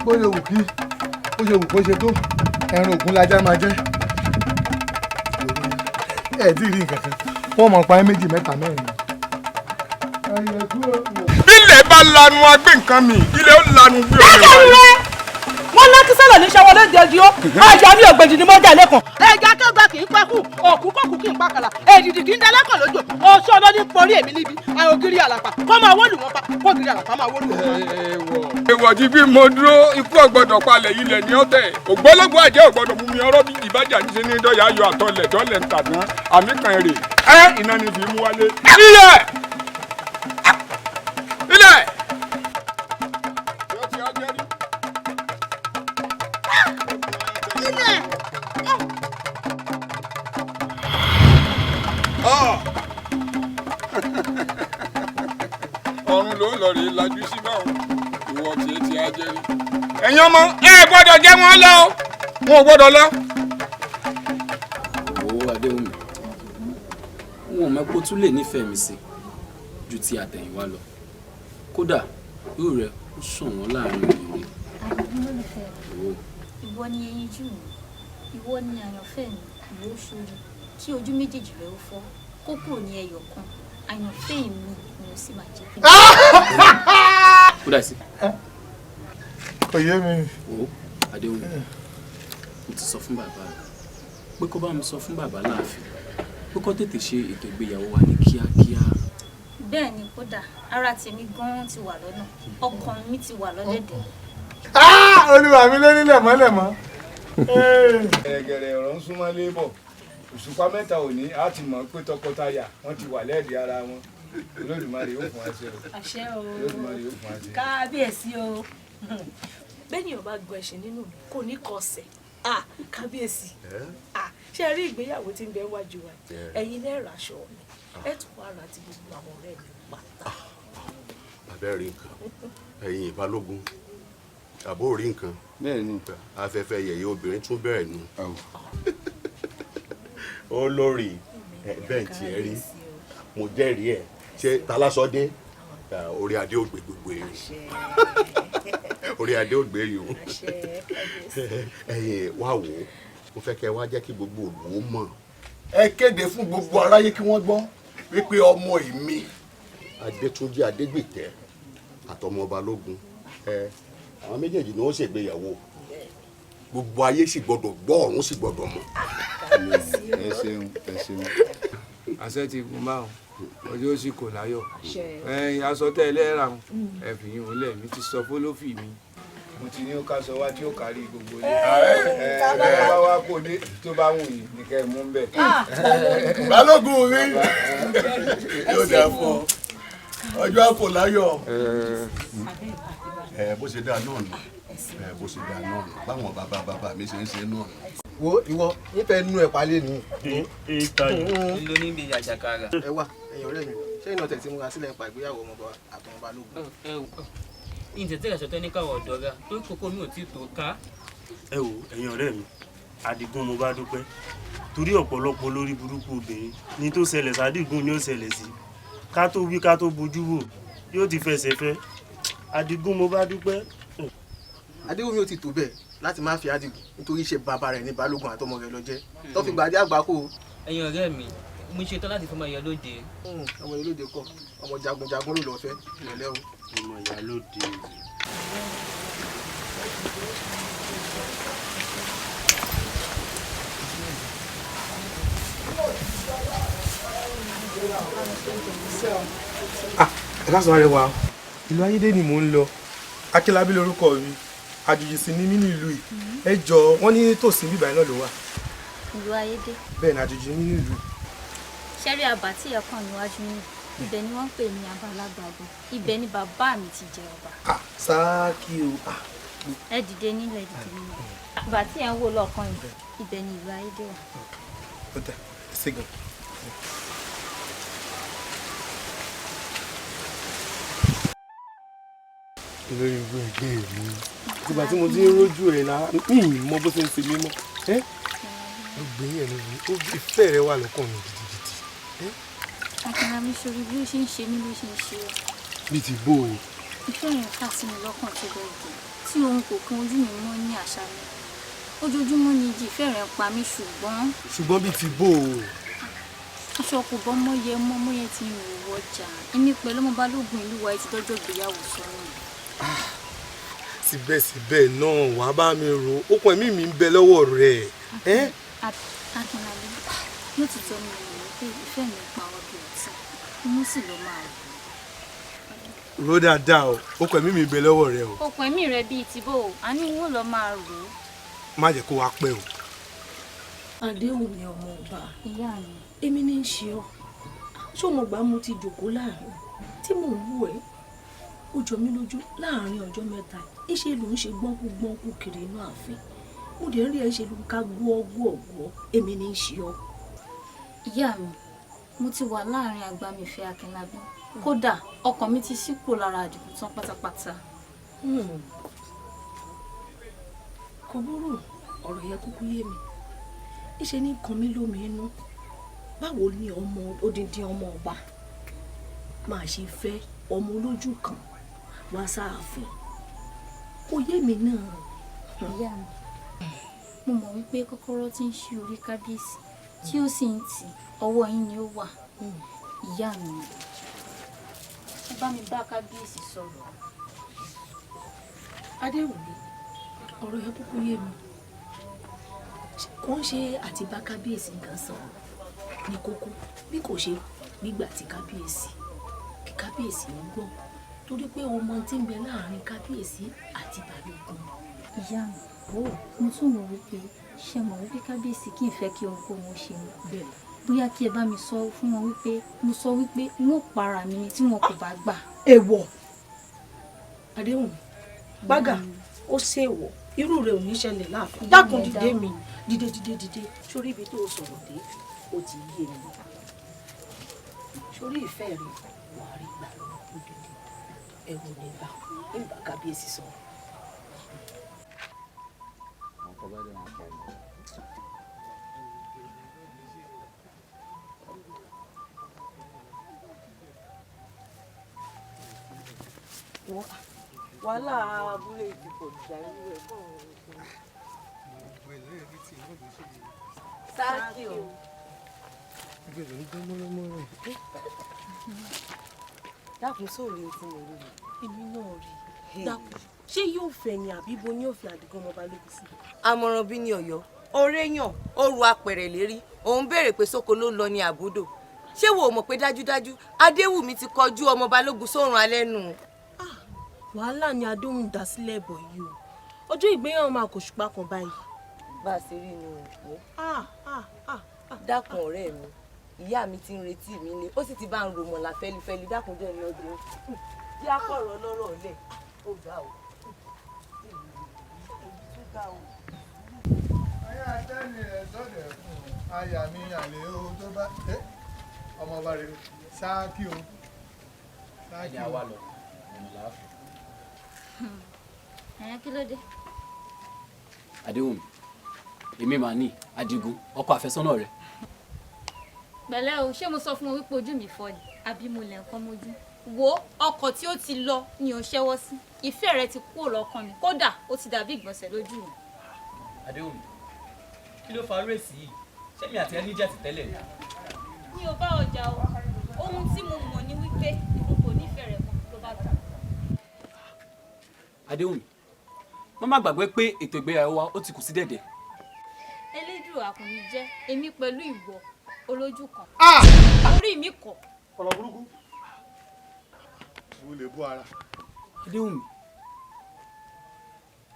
Bó ṣe wù kí bó ṣe wù kó ṣe tó ẹran ògún lajá máa jẹ́. Ẹ tí ì rí nǹkan kan, wọ́n mọ̀ pa ẹ́ méjì mẹ́ta mẹ́rin. Ilẹ̀ bá lanu agbé nǹkan mi, ilẹ̀ ó lanu bí ọ̀rẹ́ wa. Dákẹ́ rẹ̀ wọ́n láti sọ̀rọ̀ ní sọ́wọ́ lóde ojú ó àjà mi ògbèjì ni mo jà lẹ́kàn. Ẹja kẹgbà kì í pẹ́kù, òkú kọ̀kú kì í pàkàlà, èdìdì kì í dalẹ́kàn lójó, oṣù ọlọ́dún porí èmi níbi, àrògiri àlàpà kó máa wọ́lù wọn pa, kó giri àlàpà máa wọ́lù wọn pa. Èèwọ̀ ti bí mo dúró, ikú ọ̀gbọ́dọ̀ palẹ̀ ilẹ̀ ní ọ̀tẹ̀. Ògbólógbò àjẹ́ ọ̀gbọ́dọ̀ mú mi ọ̀rọ̀ bí ìbájà ní ṣe ní dọ́yà ayọ̀ àtọlẹ̀ dọ́lẹ̀ ń tàná àmì kan èrè. Ẹ́ iná ni fi mú wálé. Ilẹ̀! Ilẹ̀! Ọ̀run ló lọ rèé lajú sí báwọn ìwọ tiẹ̀ tí a jẹ́ rí. Ẹ̀yin ọmọ ẹ gbọ́dọ̀ jẹ́ wọn lọ o, wọn ò gbọ́dọ̀ lọ. Owó Adéwùmí, wọn ò mọ̀ pé o tún lè nífẹ̀ẹ́ mi sí ju ti àtẹ̀yìnwá lọ. Kódà irú rẹ̀ ó ṣọ̀wọ́n láàrin obìnrin. Àdìgún lólùfẹ́ mi. Owó. Ìwọ ni ẹyinjú mi, ìwọ ni àyànfẹ́ mi, ìwọ ṣorí kí ojú méjèèjì rẹ ó fọ́, kó kúrò ní ẹyọ kan, àyànfẹ́ mi ni ó sì máa jẹ́. Kódà sí. Kò yé mi. Wo Adéwùmí, mo ti sọ fún bàbá mi pé kó bá mi sọ fún bàbá láàfin pé kó tètè ṣe ètò ìgbéyàwó wa ní kíákíá. Bẹ́ẹ̀ ni, kódà ara tèmi gan-an ti wà lọ́nà, ọkàn mi ti wà lọ́dẹ̀dẹ̀. Olúwa mi ló ní lẹ̀mọ́lẹ̀mọ́. Gẹ̀rẹ́gẹ̀rẹ́ ọ̀rọ̀ ń súnmọ́ lébọ̀, òṣùpá mẹ́ta òní á ti mọ̀ pé tọkọtaya wọ́n ti wà lẹ́ẹ̀dí ara wọn. Olódùmarè yóò fún wa ṣe o. Àṣẹ o. Olódùmarè yóò fún wa ṣe. Kábíyèsí o. Bẹ́ẹ̀ni ò bá gbọ́ ẹ̀ṣẹ̀ nínú mi kò ní kọsẹ̀. Kábíyèsí, ṣé ẹ rí ìgbéyàwó tí ń bẹ wájú wa? Ẹ̀yin lẹ́ẹ̀rọ aṣọ mi, ẹ tún wá ra ti gbogbo àwọn ọ̀rẹ́ mi pátá. Abẹ́ rí nǹkan, ẹ̀yin ìbalógun, àbó rí nǹkan. Bẹ́ẹ̀ni. Afẹ́fẹ́ yẹ̀yẹ́ obìnrin tún bẹ̀rẹ̀ nù. Olórí bẹ́ẹ̀ tiẹ̀ rí, mo jẹ́rìí ẹ̀, ṣé talásọdé orí adé ògbé gbogbo èrè, orí adé ògbé yìí o. Ẹ̀yin wá wò ó, mo fẹ́ kẹ́ wá jẹ́ kí gbogbo òlù ó mọ̀. Ẹ kéde fún gbogbo aráyé kí wọ́n gbọ́ wípé ọmọ èmi Adétúnjí Adégbìtẹ́ àtọmọ Balógun, ẹ àwọn méjèèjì ni wọ́n ṣègbéyàwó, gbogbo ayé sì gbọ́dọ̀ gbọ́, ọ̀run sì gbọ́dọ̀ mọ̀. Ẹ ṣeun, ẹ ṣeun. Àṣẹ ti gun báwọn, ọjọ́ ó sì kò láyọ̀. Ẹ̀yin aṣọ tẹ́ ẹ lẹ́ra ẹ fi yín òun lẹ̀, mi ti sọ fólófì mi. Mo ti ní ó ká sọ wá tí ó kárí gbogbo ilé. Ẹ bá wá kó dé tó bá wù yín ní kẹ́ ẹ mú bẹ́ẹ̀. Balógun mi yóò dà fún ọ, ọjọ́ àpò láyọ̀. Ẹ bó ṣe dáa náà nù, ẹ bó ṣe dáa náà nù, báwọn bàbá bàbá mi ṣe ń ṣe náà nù. Wo ìwọ nífẹ̀ẹ́ nú ẹ̀ palẹ̀ ni. Ló ní bí àjàkárà. Ẹ wá ẹ̀yin ọ̀rẹ́ mi, ṣé iná tẹ̀ tí múra sílẹ̀ ń pa ìgbéyàwó ọmọọba àtọmọ Balógun. Ìǹtẹ̀tẹ̀ ìṣọ̀tẹ́ ní káwọ̀ ọ̀dọ́ ra tó kókó mi ò tí tó ká. Ẹ wo ẹ̀yin ọ̀rẹ́ mi, Àdìgún mo bá dúpẹ́ torí ọ̀pọ̀lọpọ̀ lórí burúkú obìnrin ní tó ṣẹlẹ̀ sádìgún ni ó ṣẹlẹ̀ sí, ká tó wí ká tó bojú wò yóò ti fẹsẹ̀ fẹ́. Àdìgún mo bá dúpẹ́. Adéwùmí ò ti tó bẹ́ẹ̀ láti má fi Àdìgún nítorí iṣẹ́ bàbá rẹ̀ ní Balógun àtọmọ rẹ̀ lọ jẹ́ tó fi gbàdé àgbákò. Ẹ̀yin ọ̀rẹ́ mi, mo ṣetán láti fọmọ ìyá lóde. Ọmọ ìyá lóde kọ́, ọmọ jagunjagun ló lọ́ọ́ fẹ́ ìrẹ̀lẹ́ o. Ọmọ ìyá lóde. Ẹ ká sọ arẹwà, ìlú ayédè ni mò ń lọ. Akílábí lorúkọ mi, àjòjì sì ni mí ní ìlú yìí. Ẹ jọ, wọ́n ní tòsí bíbá iná ló wà. Ìlú ayédè. Bẹ́ẹ̀ ni, àjòjì ní ìlú. Ṣẹ́rí àbá tí ẹ kàn níwájú yìí, ibẹ̀ ni wọ́n ń pè ní Abalágbàgbọ́, ibẹ̀ ni bàbá mi ti jẹ ọba. Sáàkì o. Ẹ dìde nílẹ̀, dìde nílẹ̀. Àbá tí ẹ ń wò lọ́ọ̀kan yìí, ibẹ̀ ni ìlú ayédè wà. Ó dà, ẹ ṣé gan. Olórí ibú ẹgbẹ́ mi, ìgbà tí mo ti ń rójú ẹ̀ lára mi ì mọ bó ṣe ń ṣe mí mọ́. Ẹ́ obìnrin ẹ̀ lóbi, ìfẹ́ rẹ wà lọ́kàn mi gidigidi. Akínlábí, sórí bí ó ṣe ń ṣe mí ló ṣe ń ṣe ọ́. Bí ti bó o? Ìfẹ́ rẹ̀ kà sí mi lọ́kàn tó bẹ́ẹ̀ gẹ́ tí òun kò kún ojú mi mọ́ ní àṣálẹ́. Ojoojúmọ́ ni ìjì ìfẹ́ rẹ̀ ń pa mí, ṣùgbọ́n. Ṣùgbọ́n bí ti bó o? Aṣọ kò bọ́ mọ́yẹ mọ́, mọ́yẹ ti ń rò wọjà. Èmi pẹ̀lú ọmọ balógun ìlú wa ti dọ́jọ́ ìgbéyàwó sọ́nà. Síbẹ̀síbẹ̀ náà, wàá bá mi rò okùn ẹ̀mí mi ń bẹ lọ́wọ́ rẹ̀. Akínlábí, lótìtọ́ mi ò mọ̀ pé ìfẹ́ mi pa ọ́ bí ọtí, inú sì ló máa rò. Rò dáadáa o, okùn ẹ̀mí mi ń bẹ lọ́wọ́ rẹ o. Okùn ẹ̀mí rẹ bíi tìbò o, àní n ó lọ máa rò ó. Má jẹ́ kó wá pẹ́ o. Àdéhùn mi, ọmọ ọba. Ìyá mi. Èmi ní í ṣe ọ. Ṣé o mọ̀ gbà mo ti jòkó láàrin tí mò ń wù ẹ́? Ó jọ mí lójú láàrin ọjọ́ mẹ́ta. Ìṣe ló ń ṣe gbọ́nkú gbọ́nkú kiri inú ààfin. Mo dẹ̀ ń rí ẹ ṣe ló ń ká gbọ́gbọ́gbọ́. Èmi ní í ṣe ọ. Ìyá mi, mo ti wà láàrin agbamìfẹ́ Akínlábí. Kódà ọkàn mi ti ṣí kúrò lára Àdìgún tán pátápátá. Kò burú, ọ̀rọ̀ yẹn kúkú yé mi. Ìṣe ní kan mí lómi inú. Báwo ni ọmọ odindi ọmọ ọba máa ṣe fẹ́ ọmọ olójú kan wá sáàfin? Kò yé mi náà. Ìyá mi, mo mọ̀ wípé kọ́kọ́rọ́ tí ń ṣí orí kábíyèsí tí ó sì ń tì ọwọ́ yín ni ó wà. Ìyá mi, ẹ bá mi bá kábíyèsí sọ̀rọ̀. Adéwùmí, ọ̀rọ̀ yẹn kúkú yé mi. Kò ń ṣe àti bá kábíyèsí nǹkan sọ̀rọ̀ ní kókó bí kò ṣe nígbà tí kábíyèsí kí kábíyèsí ń gbọ́, torí pé ọmọ tí ń bẹ láàrin kábíyèsí àti balógun. Ìyá mi, mo tún rò wípé ṣe mọ̀ wípé kábíyèsí kì í fẹ́ kí ohunkóhun ṣe mí. Bóyá kí ẹ bá mi sọ fún wọn wípé mo sọ wípé n ó para mi ni tí wọn kò bá gbà. Èèwọ̀! Adéwùmí, gbága ó ṣe èèwọ̀, irú rẹ̀ ò ní ṣẹlẹ̀ láàfin. Dákun, dìde mi, dìde dìde dìde. Sórí ibi tó sọ̀rọ̀ dé, ó ti yé mi. Sórí ìfẹ́ rẹ̀ wàá rí gbà lódìdí. Ẹ̀rù ní bá nígbà kábíyèsí sọ̀rọ̀. Wàhálà abúlé ti pọ̀ jù àìrú ẹ̀ kàn án. Sáàkì o. Dákun, sóòrè o tí mo rí mi. Èmi náà rí i. Dákun, ṣé yóò fẹ́ ni àbí bo ni yóò fi Àdìgún ọmọ balógun sí? Àmọ̀ràn bí ní Ọ̀yọ́, ọ̀rẹ́ yàn, ó ru apẹ̀rẹ̀ lérí, òun béèrè pé sóko ló lọ ní àbúdò. Ṣé wo mọ̀ pé dájúdájú Adéwùmí ti kọjú ọmọ balógun sórun alẹ́ nù? Wàhálà ni Adéwùmí dá sílẹ̀ bọ̀ yìí o. Ọjọ́ ìgbéyàwó máa kò ṣùpá kan báyìí. Bá a ṣe rí inú òkú. Dákun ọ̀rẹ́ mi, ìyá mi ti ń retí mi ni, ó sì ti bá ń romọ̀lá fẹ́lifẹ́li. Dákun jẹ́ ní ọdún. Bí a kọ̀rọ̀ lọ́rọ̀ lẹ̀, ó ga o. Ayé atẹ́ni rẹ̀ sọ̀dẹ̀ fún aya mi àlè o tó bá ọmọ ọba rẹ̀ sáàkì o. Ẹni àwa lọ, ọ̀nà làáfin. Ẹ̀yà, kí ló dé? Adéwùmí, èmi màá ní Adigun, ọkọ àfẹ́sọ́nà rẹ̀. Pẹ̀lẹ́ o, ṣé mo sọ fún ọ wípé ojú mi fọ́ ni àbí mo lẹ̀ ń kọ́ mójú? Wo ọkọ̀ tí ó ti lọ ni ò ń ṣẹ́wọ́ sí. Ìfẹ́ rẹ ti kúrò lọ́kàn mi, kódà ó ti dàbí ìgbọ̀nsẹ̀ lójú mi. Adéwùmí, kí ló fa réèsì yìí? Ṣé mi àti ẹ níjà ti tẹ́lẹ̀ ni? Mi ò bá ọjà o. Ohun tí mo mọ̀ ni wípé n kò nífẹ̀ẹ́ rẹ̀ mọ́, ló bá tán. Adéwùmí, má má gbàgbé pé ètò ìgbéyàwó wa ó ti kù sí dẹ̀dẹ̀. Elédùà kò ní jẹ́ èmi pẹ̀lú ìwọ olójú kan. Orí mi kọ̀. Ọ̀rọ̀ burúkú. Mo lè bú ara. Adéwùmí,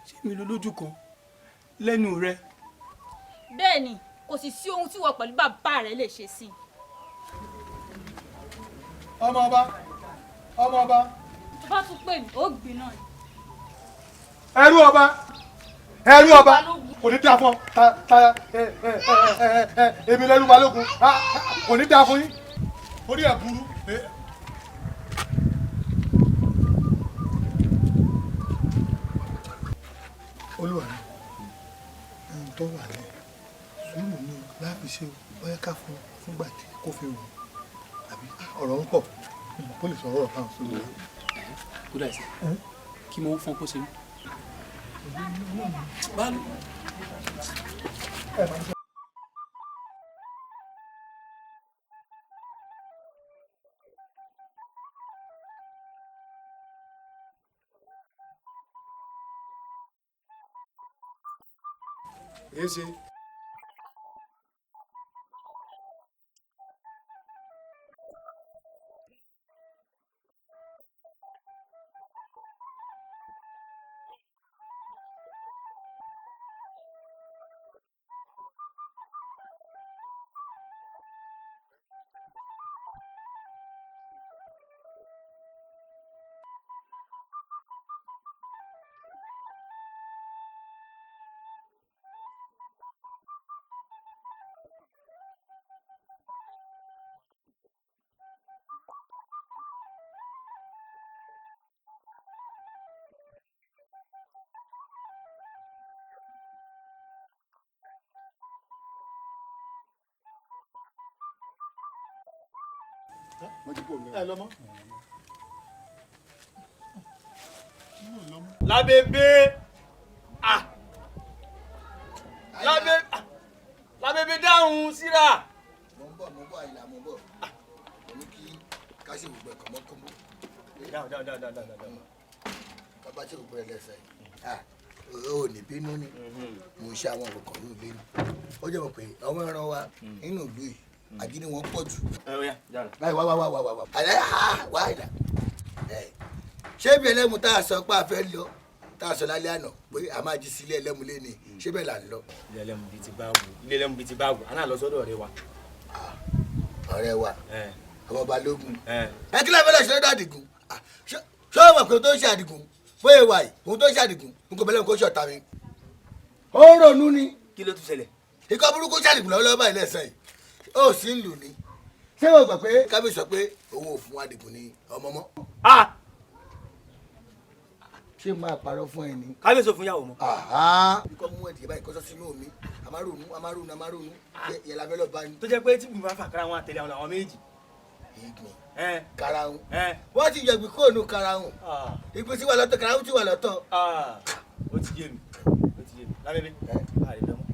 ṣé mi ló lójú kan lẹ́nu rẹ? Bẹ́ẹ̀ ni, kò sì sí ohun tí wọ́n pẹ̀lú bàbá rẹ lè ṣe sí i. Ọmọ ọba, ọmọ ọba. Tó bá tún pè mí, ó gbìn náà ni. Ẹrú ọba, ẹrú ọba. Kò ní dáa fún ọ. Ta ta ẹ ẹ ẹ ẹ èmi lẹ́rú balógun. Kò ní dáa fún yín. Orí ẹ̀ burú. Olúwa mi, ohun tó wà lẹ sùúrù ni láàbì ṣe o. Bóyá ká fún fúngbà tí kò fi wù àbí ọ̀rọ̀ ń pọ̀ kó lè sọ̀rọ̀ ọ̀rọ̀ fáwọn sórí. Kódà ẹsẹ kí mo fọn kó ṣe mí. Báàlù. Èsì. Ẹ lọ mọ. Lábẹ́bẹ́, ah, lábẹ́bẹ́ dáhùn síra. Mo ń bọ̀, mo ń bọ̀, Àyìnlá, mo ń bọ̀. Mo ní kí ká ṣe gbogbo ẹ̀ kọ́mọ́kọ́mọ́. Dáhùn, dáhùn, dáhùn, dáhùn, dáhùn. Bàbá ṣe gbogbo ẹ̀ lẹ́sẹ̀. O ò ní bínú ni. Mo ń ṣe àwọn nǹkan kan ní ilé ni. Ó jẹ́ mọ̀ pé àwọn ẹran wa nínú ìlú yìí, àgídí wọn pọ̀ jù. Báyìí wá wá wá wá wá. Àlẹ́ ha wá ìlà. Ṣé ibi ẹlẹ́mu tá a sọ pé a fẹ́ lọ, tá a sọ lálẹ́ àná pé a máa jí sílé ẹlẹ́mu léni, ṣé bẹ́ẹ̀ là ń lọ? Ilé ẹlẹ́mu bíi ti báwo? Ilé ẹlẹ́mu bíi ti báwo? A náà lọ sọ́dọ̀ ọ̀rẹ́ wa. Ọ̀rẹ́ wa, ọmọ Balógun. Ẹ kí ló fẹ́ lọ ṣe lọ́dọ̀ Àdìgún? Ṣé o mọ̀ pé ohun tó ń ṣe Àdìgún? Bóyá ìwà yìí, ohun tó ń ṣe Àdìgún, n kò bẹ́lẹ̀ kó ṣọ̀tá mi. Ó ń ronú ni. Kí ló tún ṣẹlẹ̀? Ikọ́ burúkú ṣe Àdìgún lọ́wọ́lọ́wọ́ báyìí lẹ́sẹ̀ yìí. Ó sì ń lù ní. Ṣé o gbà pé kábíyèsí sọ pé òun ò fún Àdìgún ní ọmọ mọ́? Ṣé máa parọ́ fún ẹ ni? Kábíyèsí ò fún yàwó mọ́. Ikọ́ mú ẹ̀dìyẹ báyìí kọ́sọ́ sínú omi, a máa ronú, a máa ronú, a máa ronú, yẹ la fẹ́ lọ bá ní. Tó jẹ́ pé tí bùnmi bá fà kára wọn àtẹ̀lé àwọn làwọn méjì. Ìgbín karahun. Wọ́n ti yọ̀gbìn kóònù karahun. Ìgbín ti wà lọ́tọ̀, karahun ti wà lọ́tọ̀. Ó ti yé mi, ó ti yé mi. Lábẹ́bẹ́, a lè lọ́mọ.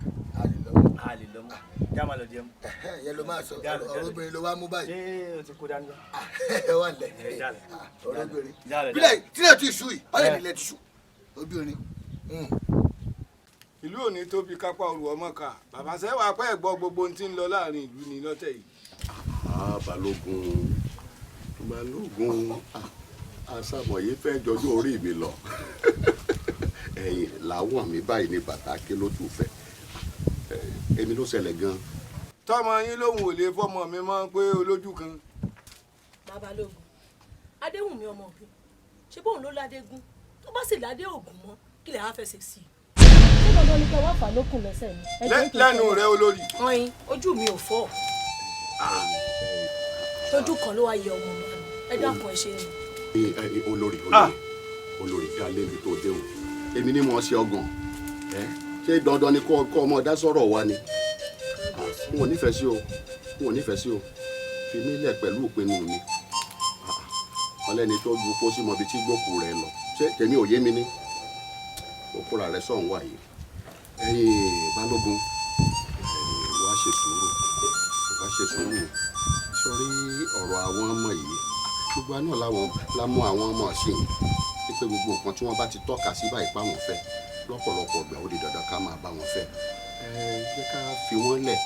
A lè lọ́mọ. Já máa lọ jẹun. Yẹn ló máa sọ, ọ̀rọ̀ obìnrin ló wá mú báyìí. Ṣé o ti kó dání lọ? Ẹ wà lẹ̀, ọ̀rọ̀ obìnrin. Bílẹ̀ tílẹ̀ ti ṣú yìí, ọ̀lẹ̀ nílẹ̀ ti ṣú. Obìnrin. Ìlú ò ní tóbi kápá olù ọmọ ká. Bàbá sẹ́wà pẹ́ gbọ́ gbogbo ohun tí ń lọ láàrin ìlú ni lọ́tẹ̀ yìí. Balógun, Balógun, àṣàmọ̀yé fẹ́ jọjú orí mi lọ. Ẹ̀yìn làwọn mi báyìí ní bàtà kí ló tún fẹ́. Èmi ló ṣẹlẹ̀ gan. Tọ́mọ yín lòun ò lè fọmọ mi mọ́ pé olójú kan. Babalógun, Adéwùnmí ọmọ mi, ṣé bóun ló ládégún? Tó bá sì ládé ògùn mọ́, kí lè á fẹsẹ̀ sí i? Ṣé dandan ni kí wọ́n fà lókun lẹ́sẹ̀ mi? Lẹ́nu rẹ olórí. Ọyìn, ojú mi ò fọ́. Tójú kan ló wá yẹ ọmọ mi. Ẹ dákun, ẹ ṣe ni. Olórí, olórí, olórí, dá lébi tó dé o. Èmi ni mo ṣe ọgàn. Ṣé dandan ni kọ́ ọmọ dá sọ̀rọ̀ wa ni? N ò nífẹ̀ẹ́ sí o, n ò nífẹ̀ẹ́ sí o. Fi mí lẹ̀ pẹ̀lú ìpinnu mi. Ọlẹ́ni tó ju kó sí mọ ibi tí gbòkú rẹ̀ lọ. Ṣé tèmi ò yé mi ni? Òkúra rẹ̀ sọ̀hún wà yìí. Ẹ̀yin Balógun, wá ṣe sùúrù, wá ṣe sùúrù. Sọrí ọ̀rọ̀ àwọn ọmọ yìí, gbogbo àná làwọn la mú àwọn ọmọ sí i pé gbogbo nǹkan tí wọ́n bá ti tọ́ka sí báyìí pa wọ́n fẹ́ lọ́pọ̀lọpọ̀ ọgbà ó di dandan ká máa bá wọn fẹ́. Ẹ jẹ́ ká fi wọ́n lẹ̀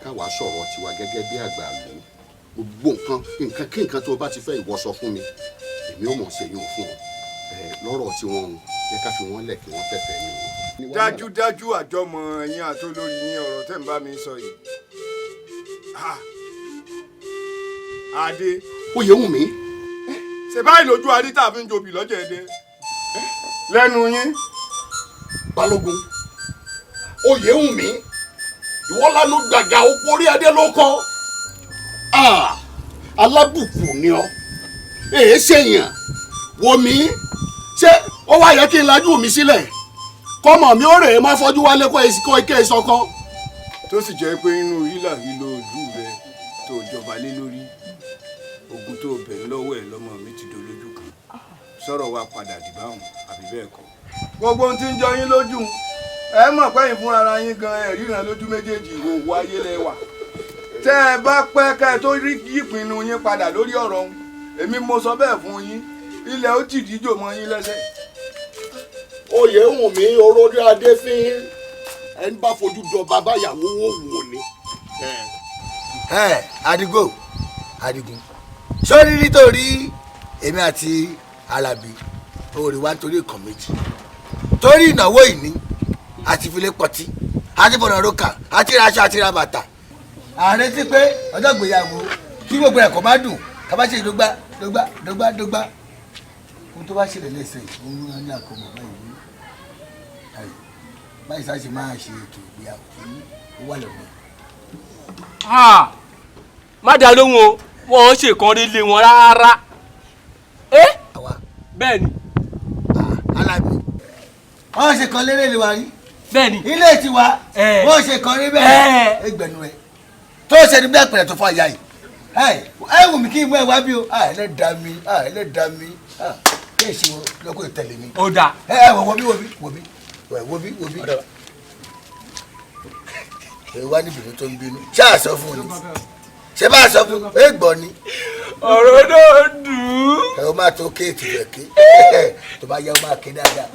ká wàá sọ̀rọ̀ tiwa gẹ́gẹ́ bí àgbà lò. Gbogbo nǹkan kí nǹkan tó o bá ti fẹ́ ìwọ sọ fún mi, èmi ò mọ̀ ṣe yún fún ọ. Lọ́rọ̀ tí wọ́n ń jẹ́ ká fi wọ́n lẹ̀ kí wọ́n fẹ́fẹ́ ní wọn. Dájúdájú àjọmọ̀ ẹ̀yin àtolórí ní ọ̀rọ̀ tẹ́ ń bá mi sọ yìí. Adé. Oyè wù mí. Ṣé báyìí lójú adé tá a fi ń jobì lọ́jọ́ ẹ̀dẹ́? Lẹ́nu yín. Balógun, Oyèwùnmí, ìwọ lanu gbàgà òpó orí adé ló kọ. Alábùkù ni ọ, èé ṣèyàn. Wò mí, ṣé ó wá yẹ kí n lajú mi sílẹ̀ kọ́mọ mi ó rèé má fọ́jú wálé kó ike ìsọkọ. Tó sì jẹ́ pé inú hílà hílo ìlú rẹ tó jọba lé lórí, ogun tó bẹ̀ lọ́wọ́ ẹ̀ lọ́mọ mi ti dolójú kan, sọ̀rọ̀ wa padà dìbáhùn àbí bẹ́ẹ̀ kọ́. Gbogbo ohun tí ń jọ yín lójú, ẹ mọ̀ pé yín fúnra ara yín gan ẹ̀ ríran lójú méjèèjì, ìhòòhò ayé lẹ wà. Tẹ́ ẹ bá pẹ́ ká ẹ tó rí ìpinnu yín padà lórí ọ̀rọ̀ ọ̀hún, èmi mo sọ bẹ́ẹ̀ fún yín, ilẹ̀ ó tìdíjò mọ́ yín lẹ́sẹ̀. Oyèwùnmí orórí adé fín, ẹni bá fojú jọ bàbá ìyàwó wò wò ni. Ẹ Adigun, Adigun, sórí nítorí èmi àti Alábí orí wa torí nǹkan méjì, torí ìnáwó ìní àti filé pọtí àti fọ̀nà rókà àti raṣọ àti ra bàtà. À ń retí pé ọjọ́ ìgbéyàwó kí gbogbo ẹ̀kọ́ má dùn ká bá ṣe dógbá dógbá dógbá dógbá. Ohun tó bá ṣẹlẹ̀ lẹ́sẹ̀ òun ló ní àkómọ̀ báyìí báyìí sáà ṣe máa ṣe ètò ìgbéyàwó tí ó wà lọ́wọ́. Má dá lóhùn o, wọn ò ṣèkan rí lé wọn rárá. Bẹ́ẹ̀ ni. Alábí, wọ́n ṣe kan lérè lè wa rí. Bẹ́ẹ̀ni. Ilé tiwa wọ́n ṣe kan rí bẹ́ẹ̀. Ẹgbẹ̀nu ẹ tó ṣe ní bí àpẹẹrẹ tó fọ àyà yìí. Ẹ wù mí kí n mú ẹ wá bí o, ẹlẹ́dàá mi, ẹlẹ́dàá mi, kí ẹ ṣe lọ́kọ̀ ìtẹ̀lé mi. Ó dáa. Ẹ wọ bí wọ bí wọ bí wọ bí wọ bí. Ẹ wá níbi tó ń bínú. Ṣé àṣọ fún un ni? Ṣé bá a sọ fún un? Ẹ gbọ́ ni. Ọ̀rọ̀ náà dùn ún. Ẹ o máa tó kéètì rẹ̀ ké, tó bá yẹ o máa ké dáadáa.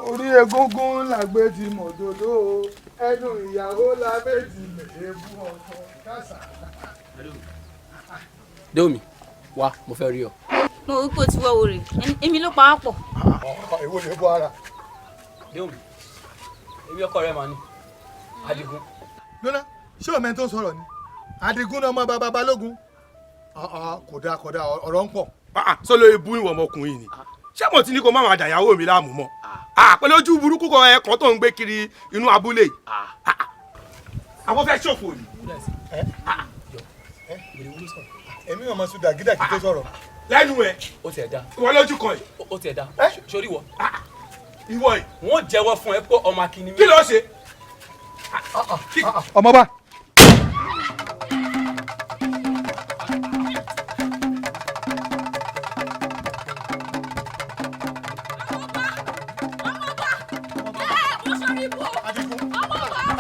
Orí egúngún làgbé ti mọ̀dòdó, ẹnu ìyàwó la méjì lè bú ọkọ kásá. Déomi, wá, mo fẹ́ rí ọ. Mo rí pé o ti wọ́ wo rè, èmi ló pa á pọ̀. Èwo lè bọ́ ara. Déomi, èmi ọkọ rẹ màá ní Adigun. Lọ́nà, ṣé o mẹ́ni tó ń sọ̀rọ̀ ni? Adigun náà ọmọ bàbá Balógun. Kò dáa kò dáa, ọ̀rọ̀ ń pọ̀. Sọ lórí bú ìwọ ọmọkùnrin ni, ṣé mo ti ní kó má máa dàyàwó mi láàmú mọ́? Pẹ̀lú ojú burúkú kan ẹ̀kan tó ń gbé kiri inú abúlé yìí. Àwọn fẹ́ ṣòfò ni. Èmi ò mọ̀ sí dàgídàgí tó sọ̀rọ̀. Lẹ́nu ẹ̀. Ó tiẹ̀ da. Ìwọ lójú kan yìí. Ó tiẹ̀ da. Sórí wọ. Ìwọ yìí. Wọ́n jẹ́wọ́ fún ẹ pé ọmọ akínní mi. Kí ló ṣe? Ọmọ bá.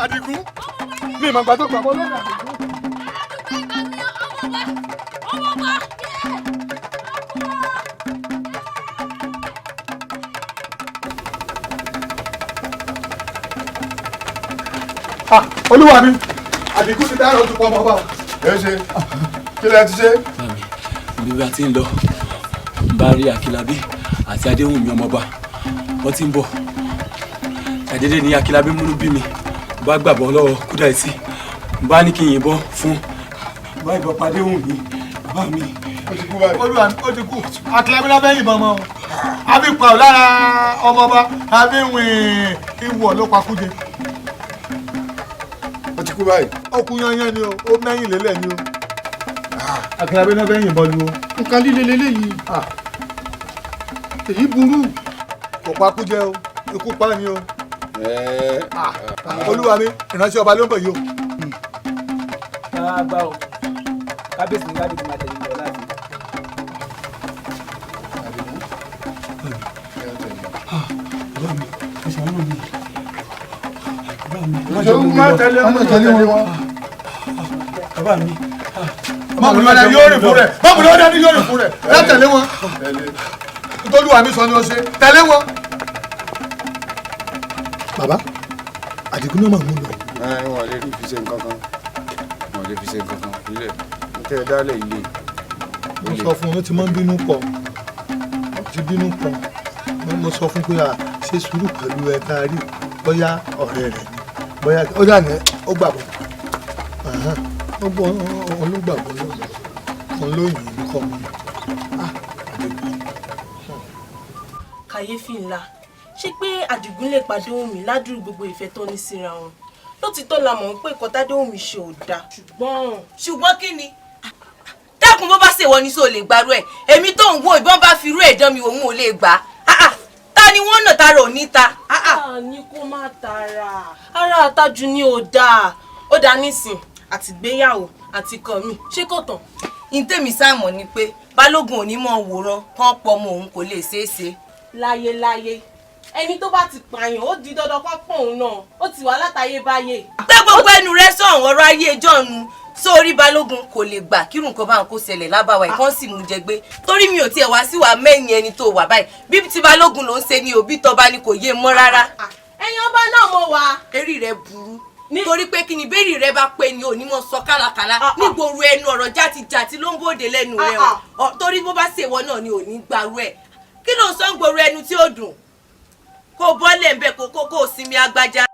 Adigun, mi ìmọ̀ gbàtọ́ gbàgbọ́ lọ́nà Adigun. Olúwa mi, Adigun ti dára ojú pọ̀ ọmọ ọba o. Ẹ ṣe, kí lẹ ti ṣe? Bí bá ti ń lọ, bá rí Akílábí àti Adéwùnmí ọmọọba, wọ́n ti ń bọ̀. Ṣàdédé ni Akílábí múnú bí mi, bá gbàgbọ́ lọ́wọ́ Kúdáìtì, bá ní kí n yìnbọn fún, bá ìbọn pa Adéwùnmí, bàbá mi. Ó ti kú báyìí. Olúwa mi, ó ti kú. Akílábí lábẹ́ yìnbọn mọ́ o. Àbí pa ọ̀ lára ọmọọba, àbí wìn ìwọ̀ ló pa Kúje. Ó ti kú báyìí. Ó kú yányán ni o, ó mẹ́yìn lélẹ̀ ni o. Akílábí náà fẹ́ yìnbọn lu o. Nǹkan líle leléyìí. Èyí burú. Kò pa Kújẹ o, ikú pa ni o. Olúwa mi, ìránṣẹ́ ọba ló ń bọ̀ yìí o. Ká bá o, kábíyèsí ní kábíyèsí máa tẹ̀lé lọ láti. Bàbá mi, ẹ ṣàánú mi. Má tẹ̀lé wọn, tẹ̀lé wọn. Bàbá mi. Mọ̀mùlọ́dẹ yóò rìn fún rẹ̀, mọ̀mùlọ́dẹ ni yóò rìn fún rẹ̀, ẹ tẹ̀lé wọn. Ntọ́lúwa mi sọ ni ó ṣe, tẹ̀lé wọn. Bàbá, Àdìgún náà máa mú lọ. Ẹ wọn lè fi ṣe nǹkan kan, wọn lè fi ṣe nǹkan kan ilé n tẹ́ ẹ dálẹ̀ ilé. Mo sọ fún un, ó ti máa ń bínú pọ̀, ó ti bínú pọ̀. Mo sọ fún pé a ṣe sùúrù pẹ̀lú ẹ tá a rí, bóyá ọ̀rẹ́ rẹ̀ ni, bóyá ó dà ní ó gbàgbọ́. Gbogbo olùgbàgbọ́ lọ́dọ̀ òun ló yìn ín kọ́ mi. Kàyéfì ńlá, ṣé pé Àdìgún lè pa Déwùnmí ládùúrú gbogbo ìfẹ́ tó ní síra wọn? Lótìtọ́ la mọ̀ pé nǹkan tádéwùnmí ṣe ò dáa, ṣùgbọ́n. Ṣùgbọ́n kí ni? Dákun, bó bá ṣèwọ ni, sóò lè gbarú ẹ? Èmi tó ń wo ìbọn bá fi irú ẹ̀ dán mi, òun ò lè gbà á. Ta ni wọ́n nà tara ò ní ta? A ní kó má tara ara àtajù ni ò dáa. Ó dáa nísìn àtìgbéyàwó àti kàn mí, ṣé kò tán? Ntẹ́mi sáàmọ̀ ni pé Balógun ò ní mọ̀ wòran kán pọ̀ ọmọ òun, kò lè ṣeé ṣe. Láyéláyé, ẹni tó bá ti pààyàn, ó di dandan kó pọ̀ òun náà, ó ti wà látayébáyé. Pé gbogbo ẹnu rẹ sọ̀hún, ọ̀rọ̀ ayé ẹjọ́ nu sórí. Balógun kò lè gbà kírun nǹkan báwọn kó ṣẹlẹ̀ lábàwá ìkan sì mú jẹ gbé, torí mi ò tiẹ̀ wá sí wàá mẹ́yìn ẹni tó wà báyìí. Bí ti Balógun ló ń ṣe ni òbí tọba ni kò yé mọ́ rárá. Ẹ̀yin ọba náà mo wà. Eré rẹ burú, torí pé kí ni bẹ́ẹ̀rì rẹ bá pé ni òní mọ̀ sọ kálakàla nígboro ẹnu, ọ̀rọ̀ játijàti ló ń bòde lẹ́nu rẹ o. Torí bó bá ṣèwọ náà ni òní gbarú ẹ̀. Kí ló ń sọ ń gbòòrò ẹnu tí ó dùn? Kó bọ́lẹ̀ ń bẹ̀, kó kó sinmi agbájá.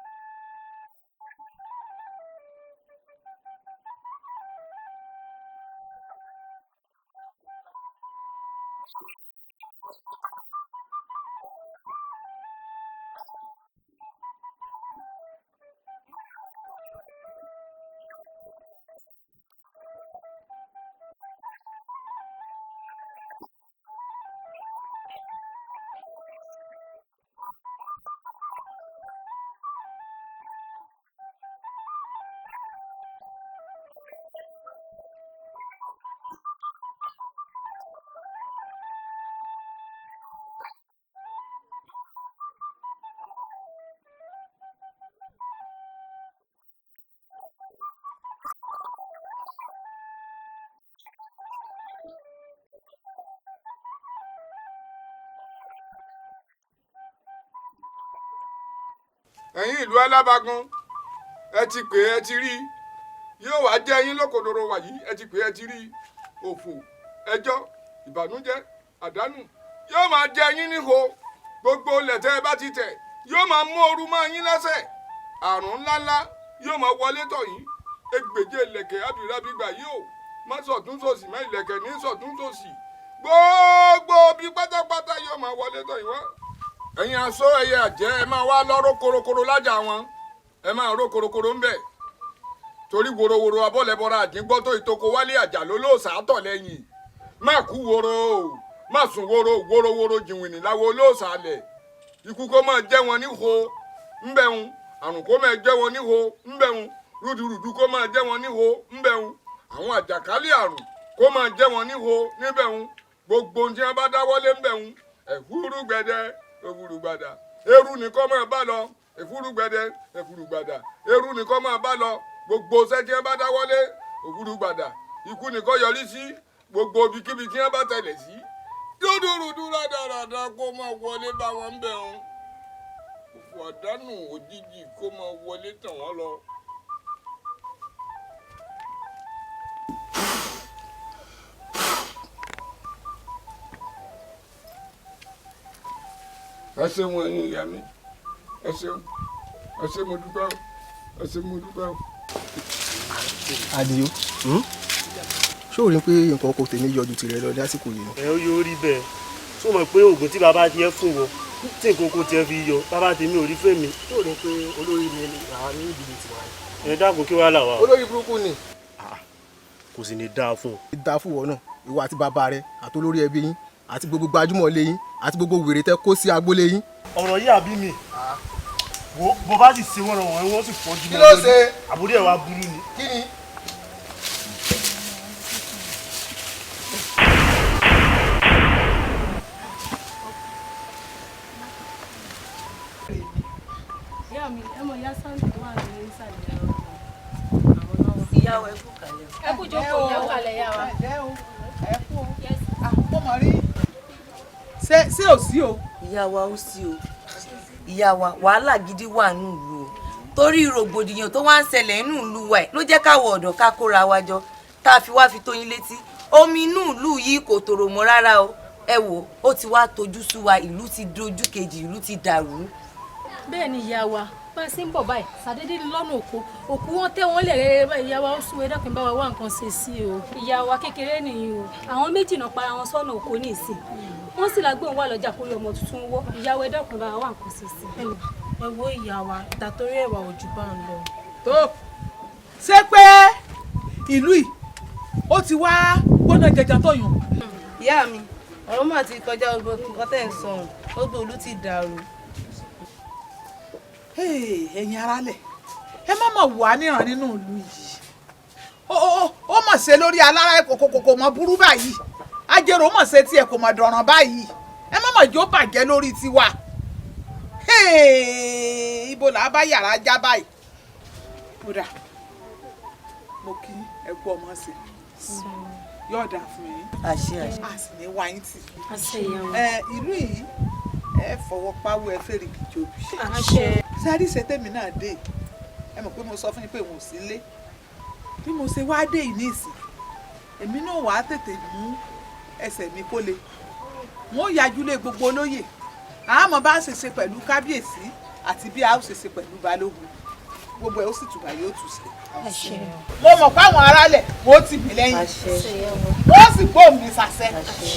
Ẹ̀yin ìlú Alábàgún, ẹ ti pè é, ẹ ti rí i, yóò wá jẹ́ yín lókodoro wàyí. Ẹ ti pè é, ẹ ti rí i. Òfò, ẹjọ́, ìbànújẹ́, àdánù yóò máa jẹ́ yín níhò. Gbogbo lẹ̀tẹ́ ẹ bá ti tẹ̀ yóò máa mú ooru máa yín lẹ́sẹ̀. Àrùn ńláńlá yóò máa wọlé tọ̀ yín. Ẹgbẹ̀je ìlẹ̀kẹ̀ abìrábí gbà yìí o, má sọ̀tún sòsì má, ìlẹ̀kẹ̀ ní sọ̀tún sòsì, gbogbo bí pátápátá yóò máa wọlé tọ̀ yín wá. Ẹ̀yin aṣọ ẹyẹ àjẹ́, ẹ máa wá lọ́rọ́ korokoro lájà wọn, ẹ máa ró korokoro ńbẹ̀, torí worowóró abọ́lẹ̀bọra àdíngbọ́ tó ìtoko wálé àjà ló lóòsà tọ̀ lẹ́yìn. Má kú woro o, má sùn woro worowóró, jìnwìnì láwo olóòsà alẹ̀. Ikú kó máa jẹ́ wọn ního ńbẹ̀hún, àrùn kó máa jẹ́ wọn ního ńbẹ̀hún, rúdurùdu kó máa jẹ́ wọn ního ńbẹ̀hún, àwọn àjàkálẹ̀ àrùn kó máa jẹ́ wọn ního níbẹ̀hún. Gbogbo ohun tí wọ́n bá dáwọ́lé ńbẹ̀hún, ẹ̀fúrú gbẹdẹ èfúrúgbàdà, eru nìkan máa bá lọ. Èfúrúgbẹdẹ èfúrúgbàdà, eru nìkan máa bá lọ. Gbogbo iṣẹ́ tí wọ́n bá dáwọ́lé, òfúrúgbàdà, ikú nìkan yọrí sí. Gbogbo ibikíbi tí wọ́n bá tẹ̀lẹ̀ sí, dúdúrúdú rádaràda kó máa wọlé bá wọn bẹ̀ wọn. Òfò àdánù òjijì kó máa wọlé tàn wọ́n lọ. Ẹ ṣeun, ẹ̀yin ìyá mi, ẹ ṣeun, ẹ ṣé, mo dúpẹ́ o, ẹ ṣé, mo dúpẹ́ o. Àdìo, ṣé o rí i pé nǹkan kò tèmi yọjú tirẹ̀ lọ lásìkò yìí? Ẹ ó yóò rí bẹ́ẹ̀. Tó mọ̀ pé oògùn tí bàbá tiẹ̀ fún wọn tí nǹkan kò tiẹ̀ fi yọ, bàbá tèmi ò rí fèmí. Ṣé o rí i pé olórí ni àwọn ní ìdílé tiwa ni? Ẹ dákun, kí wàá là wá. Olórí burúkú ni. Kò sì ní dáa fún un. Dáa fún wọn náà, ìwọ àti bàbá rẹ àti olórí ẹbí yín àti gbogbo gbajúmọ̀ lé yín àti gbogbo wèrè tẹ kó sí agboolé yín. Ọ̀rọ̀ yìí àbí mi wo, bó bá sì ṣe wọ́n wọ́n, wọ́n sì fọ́jú. Kí ló ṣe? Àbúrò ẹ̀ wá burú ni. Kí ni? Ìyá mi, ẹ mọ ìyá Sunday tó wà ní ìsàlẹ̀ ọ̀rọ̀. Ìyá wa, ẹ kú kalẹ̀ o. Ẹ kú jókòó, ìyá kalẹ̀, ìyá wa. Ẹ kú o, mo mọ̀ rí. Ṣé ṣé ò sí o? Ìyá wa, ó sí o. Ìyá wa, wàhálà gidi wà nù ìlú o, torí rògbòdìyàn tó wá ń ṣẹlẹ̀ nínú ìlú wa ẹ̀ ló jẹ́ káwọ̀ ọ̀dọ́ ká kóra wa jọ, tá a fi wá fi tó yín létí. Omi inú ìlú yìí kò tòrò mọ́ rárá o. Ẹ wò ó, ti wá tojú sú wa. Ìlú ti dojú kejì, ìlú ti dàrú. Bẹ́ẹ̀ ni ìyá wa, bá a ṣe ń bọ̀ báyìí, ṣàdédé lọ́nà òkú òkú wọn tẹ́ wọn lẹ̀ rẹ́rẹ́ báyìí. Ìyá wa, ó sún, ẹ dákun, bá wa wá nǹkan ṣe sí o. Ìyá wa, kékeré nìyí o. Àwọn méjì náà para wọn sọ́nà òkú ní ìsìn, wọ́n sì lágbóhùn wà lọ́jà kórí ọmọ tuntun wọ́. Ìyá wa, ẹ dákun, bá wa wá nǹkan ṣe sí. Ẹ wo ìyá wa, ìtàtórí ẹ̀wà òjò bá ń lọ. Tó ṣé pé ìlú yìí ó ti wá gbóná jẹjẹ tó yùn. Ìyá mi, ọ̀rọ̀ mà ti kọjá gbogbo nǹkan tẹ̀ ń sọ ọ̀hún, gbogbo ìlú ti dàrú. Ẹ̀yin aráalẹ̀, ẹ má mọ̀ wà níran nínú ìlú yìí. Ó mọ̀ ṣe lórí alára kòkòkò mọ̀ burú báyìí, ajérò mọ̀ ṣe tiẹ̀ kò mọ̀ dọ̀ràn báyìí. Ẹ má mọ̀ jó bàjẹ́ lórí tiwa. Ibo là á bá yàrá já báyìí? Kódà mo kí ẹ kú ọmọ sí, yóò dáa fún yín. Àṣẹ, àṣẹ. A sì ní wáyé tì. Àṣẹ, ìyá wa. Ẹ ìlú yìí, ẹ fọwọ́ páwó, ẹ fèrè kìjọbi. Àṣẹ. Sáré ṣe tèmi náà dé, ẹ mọ̀ pé mo sọ fún yín pé mo sí lé. Bí mo ṣe wá dé yìí ní ìsìn, èmi náà wàá tètè mú ẹsẹ̀ mi kó le, wọn ò yájú lé gbogbo olóyè, àmọ́ bá ṣe ṣe pẹ̀lú kábíyèsí àti bí a ó ṣe ṣe pẹ̀lú balógun, gbogbo ẹ̀ ó sì tùbà yóò tù sí. Mo mọ̀ pé àwọn aráàlẹ̀ wọ́n ó tì mí lẹ́yìn, wọ́n sì gbóhùn mi sàṣẹ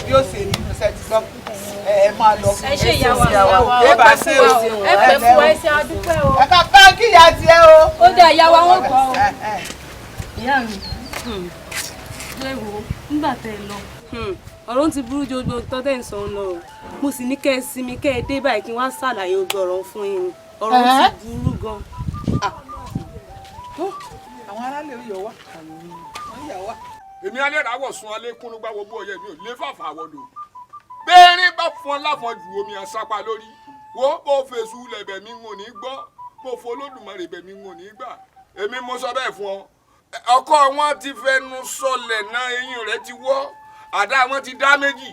bí ó ṣe rí inú iṣẹ́ ti gbọ́. Ẹ máa lọ. Ẹ ṣe ìyá wa. Ẹ bá ṣe o. Ẹ pẹ́ fún wa, ẹ ṣe, adúpẹ́ o. Ẹ ká báńkì ìyá tiẹ̀ o. Ó dá ìyá wa, wọn gbọ́ o. Ìyá mi, ẹ wo nígbà tẹ́ ẹ lọ, ọ̀rọ̀ ti burú ju gbogbo tó tẹ̀ ń sọ lọ o. Mo sì ní kẹ́ ẹ sinmi kẹ́ ẹ dé báyìí kí n wá ṣàlàyé gbogbo ọ̀rọ̀ fún yín. Ọ̀rọ̀ ti burú gan. Àwọn aráàlú yọ wá, wọ́n yà wá. Èmi alẹ́ ràwọ̀ sun alẹ́ kúnú gbá gbogbo ọ̀yẹ́ mi ò lé fàfà wọ̀dọ̀ bẹ́ẹ̀rin bá fọn láfọn ju omi àsápa lórí wo bó fèsù lẹ̀bẹ̀ mi ń ò ní gbọ́, bó fọlọ́dùmarè bẹ̀ mi ń ò ní gbà. Èmi mo sọ bẹ́ẹ̀ fún ọ. Ọkọ wọn ti fẹnu sọlẹ̀ náà, eyín rẹ̀ ti wọ́, àdá wọn ti dá méjì,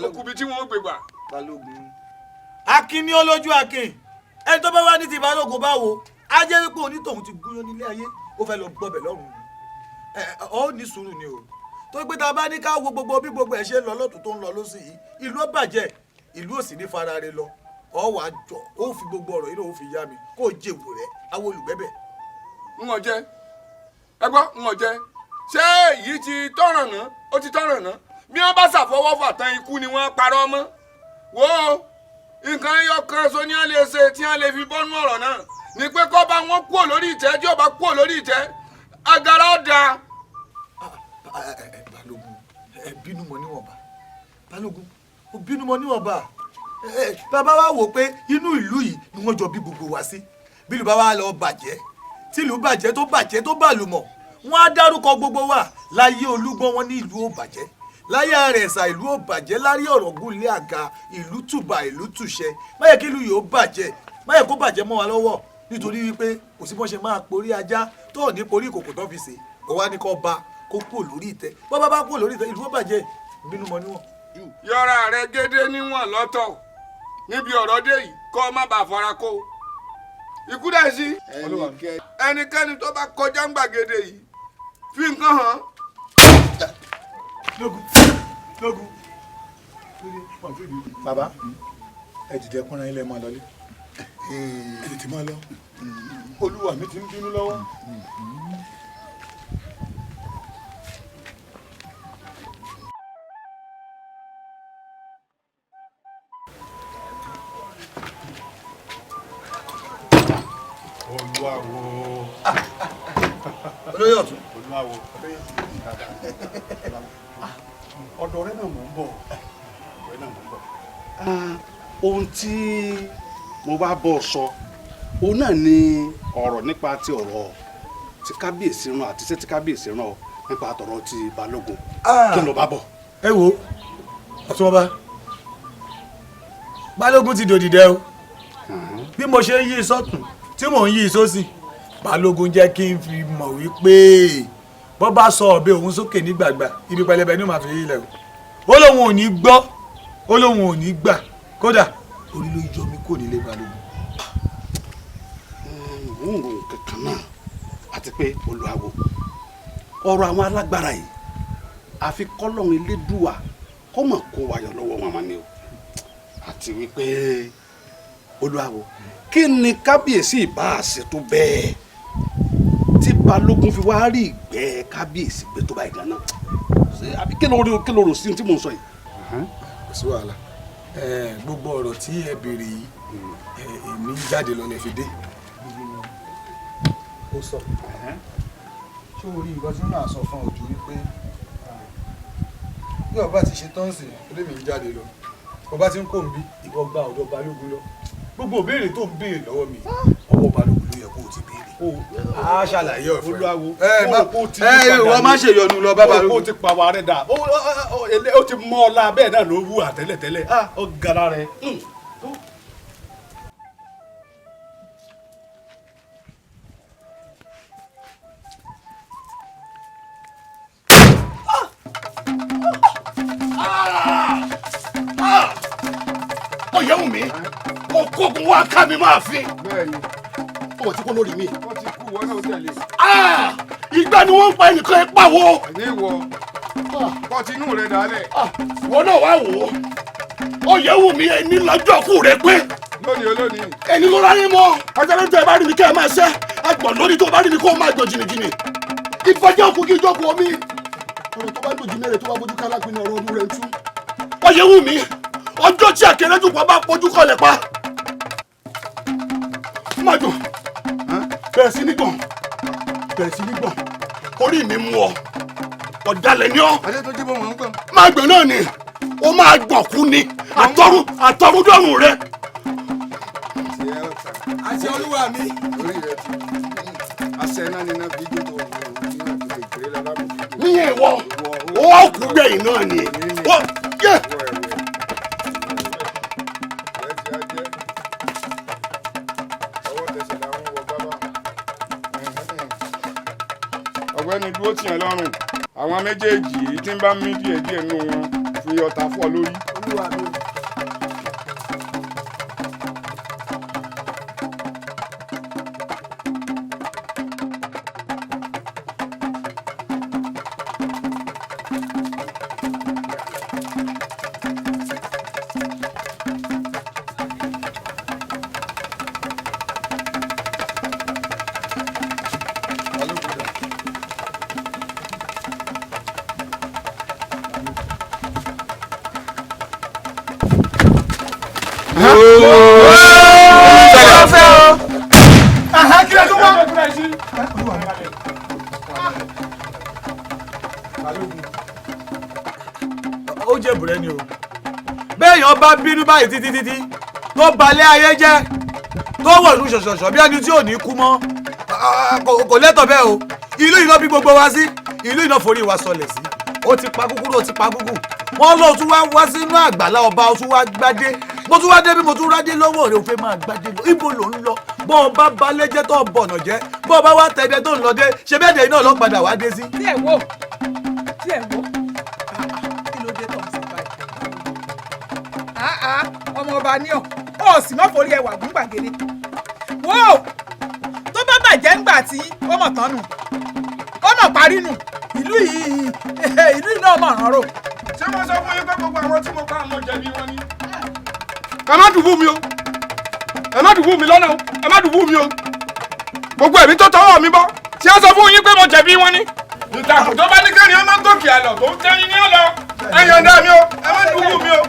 okùnbi tí wọn ó gbé gbà. Balógun, akin ni olójú akin. Ẹni tó bá wá ní ti balógun báwo á jẹ́ wípé onítọ̀hún ti gúnyán nílé ayé, ó fẹ́ lọ gbọ́bẹ̀ lọ́rùn. Ẹ ọ ní sùúrù ni o, tó pé tá a bá ní ká wo gbogbo bí gbogbo ẹ̀ ṣe ń lọ lọ́tún tó ń lọ lọ́sì yìí, ìlú ó bàjẹ́, ìlú ò sì ní fara rẹ̀ lọ. Ọ wà á jọ ó fi gbogbo ọ̀rọ̀ yìí náà ó fi yá mi kó o jèwò rẹ̀ àwọn olùgbẹ́bẹ̀. N ò jẹ, ẹ gbọ́, n ò jẹ. Ṣé èyí ti tọ̀ràn ná? Ó ti tọ̀ràn ná. Bí wọ́n bá ṣàfọwọ́fà tán, ikú ni wọ́n parọ́ mọ́. Wo nǹkan yọ kan so ní wọ́n lè ṣe tí wọ́n lè fi bọ́nú ọ̀rọ̀ náà ni pé kọ́ bá wọn kúrò lórí ìtẹ́. Tí ó bá kúrò lórí ìtẹ́, agara ọ̀dà. Balógun, ẹ bínú mọ́ níwọ̀nba. Balógun, ó bínú mọ́ níwọ̀nba. Bàbá wa wò pé inú ìlú yìí ni wọ́n jọ bí gbogbo wa sí. Bí ìlú bá wa lọ bàjẹ́, tí ìlú bàjẹ́ tó bàjẹ́ tó bàlùmọ̀, wọ́n á dárúkọ gbogbo wa. Láyé Olúgbọ́n, wọn ní ìlú ò bàjẹ́. Láyé Àrẹ̀sà, ìlú ò bàjẹ́. Láyé Ọ̀ràngún ilé àga, ìlú tùbà, ìlú tùṣẹ. Má yẹ kí ìlú yìí ó bàjẹ́, má yẹ kó bàjẹ́ mọ́ wa lọ́wọ́, nítorí wípé kò sí bọ́n ṣe máa porí ajá tó ò ní porí ìkòkò tó fi sè ó wá ní kó ba kó kúrò lórí ìtẹ́. Bọ́ bá bá kúrò lórí ìtẹ́, ìlú ó bàjẹ́. Bínú mọ́ níwọ̀n. Yọra rẹ gédé níwọ̀n lọ́tọ̀ níbi ọ̀rọ̀ dé yìí, kó o má bàa fara kó ikú dẹ̀ sí. Ẹnikẹ́ni tó bá kọjá ń gbàgede yìí, fi nǹkan hàn. Lógun, lógun. Bàbá, ẹ dìde, kúnra ilé, máa lọlé, ẹ tètè máa lọ, olúwa mi ti ń bínú lọ́wọ́. Olúwawo. Olóyè ọ̀tún. Olúwawo. Ọ̀dọ̀ rẹ náà mò ń bọ̀. Ọ̀dọ̀ rẹ náà mò ń bọ̀. Ohun tí mo bá bọ̀ sọ, òun náà ni ọ̀rọ̀ nípa ti ọ̀rọ̀ tí kábíyèsí rán àti iṣẹ́ tí kábíyèsí rán nípa tọ̀rọ̀ ti balógun. Kí ló bá bọ̀? Ẹ wo ọ̀túnba, balógun ti dòdìdẹ o. Bí mo ṣe ń yí sọ́tún tí mò ń yí sósì, balógun jẹ́ kí n fi mọ̀ wípé bọ́ bá sọ ọ̀bẹ òun sókè ní gbàgbà, ibi pẹlẹbẹ ni ó máa fi yí lẹ̀ o. Ó lóun ò ní gbọ́, ó lóun ò ní gbà, kódà orí ló yọ mí kò nílé balógun. Ń ro nǹkan kan náà, àti pé Olúwawo, ọ̀rọ̀ àwọn alágbára yìí, àfi kọ́lọ́run Elédùà kó mọ̀ kó wa yọ lọ́wọ́ wọn ni o. Àti wípé Olúwawo, kí ni kábíyèsí ìbá àṣẹ tó bẹ́ẹ̀ tí balógun fi wá rí ìgbẹ́ kábíyèsí gbé tó báyìí gan-an? Àbí kí ló rò sí tí mò ń sọ yìí? Kò sí wàhálà. Gbogbo ọ̀rọ̀ tí ẹ béèrè yìí, èmi ń jáde lọ lè fi dé. Ó sọ ṣé o rí nǹkan tí màá sọ fún ojú wípé bí ọba ti ṣe tán sí ilé mi ń jáde lọ, ọba ti ń kó ń bí ìwọ gba ọ̀dọ̀ balógun lọ. Gbogbo ìbéèrè tó ń béèrè lọ́wọ́ mi, ọwọ́ balógun ló yẹ kó o ti béèrè. A ṣàlàyé ọ̀fẹ́. Olúwawo, o ti ìwọ má ṣe yọnu lọ bá balógun. O ti pa wa rẹ dà, ó ti mọ ọlá bẹ́ẹ̀ náà ló wù àtẹ́lẹ̀tẹ́lẹ̀, ó gara rẹ. Ọ̀yẹ́wùmí, ọkọ̀ọ̀gùn wa ká mi máa fi. Ọmọ tí kò lórí mi. Wọ́n ti kú, wọ́n náà tẹ̀lé. Ìgbà ni wọ́n ń pa ẹnìkan ẹ pàwọ́. Ní ìwọ, kọ́ tinú rẹ̀ dálẹ̀. Wọ́n náà wá wò ó. Ọ̀yẹ́wùmí, ẹni lọ́jọ́ kú rẹ pé. Lónìí olónìí. Ẹni ló ráyé mọ́. Ajá ló ń tẹ ẹ bá rí mi kẹ́ ẹ máa ṣẹ́. Agbọ̀n lórí tó bá rí mi kó o máa gbọ̀n jìnnìjìnnì. Ìfọ̀jẹ́ òkú kí ìjọkùn omi. Ọ̀rọ̀ tó bá dòjì mẹ́rẹ̀ tó bá bójú kálápin ní ọ̀rọ̀ ọdún rẹ̀ ń tú. Ọ̀yẹ́wùmí, ọjọ́ tí àkèrèdùpọ̀ bá pojú kọlẹ̀ pa. Má dùn, bẹ̀rẹ̀ sí ní gbọ̀n, bẹ̀rẹ̀ sí ní gbọ̀n, orí mi mú ọ, ọ̀dàlẹ̀ ni ọ́. Má gbọ̀n náà ni, ó máa gbọ̀n kú ni, àtọrúdọ̀rùn rẹ. Àti olúwa mi. Orí rẹ ti àṣẹ náà ni náà fi jó tó kékeré lára mi. Níyẹn ìwọ, ó kú gbẹ̀yìn náà ni. Ọ̀gbẹ́ni dúró tìyàn lọ́rùn, àwọn méjèèjì èyí tí ń bá mí díẹ̀ díẹ̀ nù wọn fi ọta fọ́ lórí. Ó jẹ́ bùrẹ́ ni o. Béèyàn bá bínú báyìí títí títí tó balẹ̀ ayé jẹ́ tó wọ̀lú ṣọ̀ṣọ̀ṣọ̀ bí ẹni tí ò ní kú mọ́, kò lẹ́tọ̀ bẹ́ẹ̀ o. Ìlú iná bí gbogbo wa sí, ìlú iná forí wa sọlẹ̀ sí. Ó ti pa kúkúrú, ó ti pa gúgù. Wọ́n lọ tún wá wá sínú àgbàlá ọba, ó tún wá gbádé. Mo tún wá dé bí mo tún rádé lọ́wọ́ rẹ̀, ó fẹ́ máa gbádé lọ. Ibo ló ń lọ? Bọ́ ọ bá balẹ̀ jẹ́ tó bọ̀nà jẹ́, bọ́ ọ bá wá tẹ̀dẹ̀ tó ń lọ dé, ṣe bẹ́ẹ̀ dẹ̀ iná lọ padà wá dé sí. Tí ẹ̀ wò, tí ẹ̀ wò, kí ló dé tọ̀ sí báyìí? Ọmọ ọba ní ọ, ọ sì má forí ẹwà gún gbàgede. Wò ó, tó bá bàjẹ́ ńgbà tí ó mọ̀ tán nù, ó mọ̀ parí nù, ìlú yìí ìlú yìí náà mọ̀ rán rò. Ṣé mo sọ fún yín pé gbogbo àwọn tí mo bá àwọn jẹ̀bi wọn ni? Ẹ má dùbú mi o, ẹ má dùbú mi lọ́nà o, ẹ má dùbú mi o. Gbogbo ẹ̀mí tó tọwọ́ mi bọ́, ṣé ó sọ fún yín pé mo jẹ̀bi wọn ni? Ìtàkùn tó bá ní kẹ́ni ó máa ń gòkè àlọ́ tó ń tẹ́yìn ní ọ̀lọ́. Ẹ yọ̀ǹda mi o, ẹ má dùbú mi o.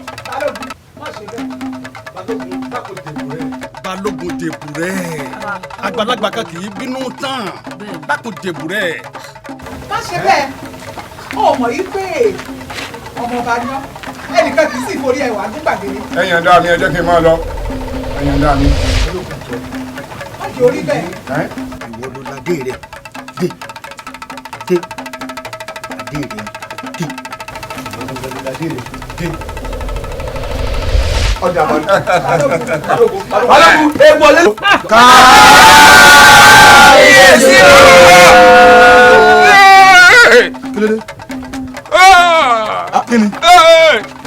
Balógun dèbùrẹ́, àgbàlagbà kan kì í bínú tán, dákun dèbùrẹ́. Má ṣe bẹ́ẹ̀, ó mọ̀ yí pé ọmọ ọba ni ọ́, ẹnìkan kì í sì forí ẹwà gún gbàgede. Ẹ yọ̀ǹda mi, ẹ jẹ́ kí n máa lọ. Ẹ yọ̀ǹda mi. Má jẹ́ orí bẹ́ẹ̀. Ìwọ ló ládé rẹ, dé dé adé rẹ dé. Ìwọ ló ládé rẹ dé. Ọjà balógun, balógun, ewu ọlẹ́. Kábíyèsí o. Kí ló dé? Kí ni?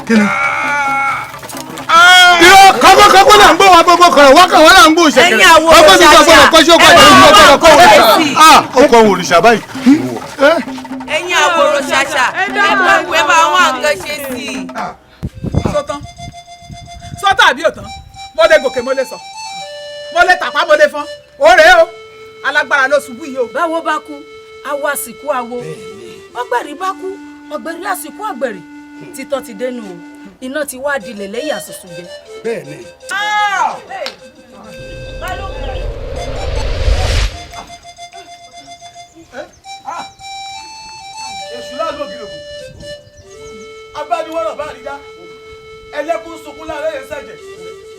Kí ni? Irọ́ kọ́kọ́ kọ́kọ́ là ń gbọ́ wa gbogbo kọ̀rọ̀ wákàn wọ́n là ń gbọ́ ìṣẹ̀kẹ̀rẹ̀. Kọ́kọ́ sì sọ gbọ́dọ̀ kọ́ṣọ́ gbọ́dọ̀ ìlú gbọ́dọ̀ kọ́ òrìṣà. Ó kọ òrìṣà báyìí. Ẹ̀yin àwòrán ṣàṣà, ẹ dákun ẹ bá wọn nǹkan ṣe sí i. Sọ́tàn, sọ́tàn àbí òtán? Mo lè gòkè, mo lè sọ, mo lè tàpá, mo lè fọ́n. Ó rèé o, alágbára ló ṣubú yìí o. Báwo bá kú, awo àsìkò awo. Ọ̀gbẹ̀rì bá kú, ọ̀gbẹ̀rì àsìkò ọ̀gbẹ̀rì. Títọ́ ti dénú o, iná ti wá dilẹ̀ lẹ́yìn àsùsù jẹ. Bẹ́ẹ̀ni. Èṣù láàlú ògìrìkù abániwọ́rọ̀ bá àrídá ẹlẹ́kùn sunkún láàárẹ̀ yẹn sẹ̀jẹ̀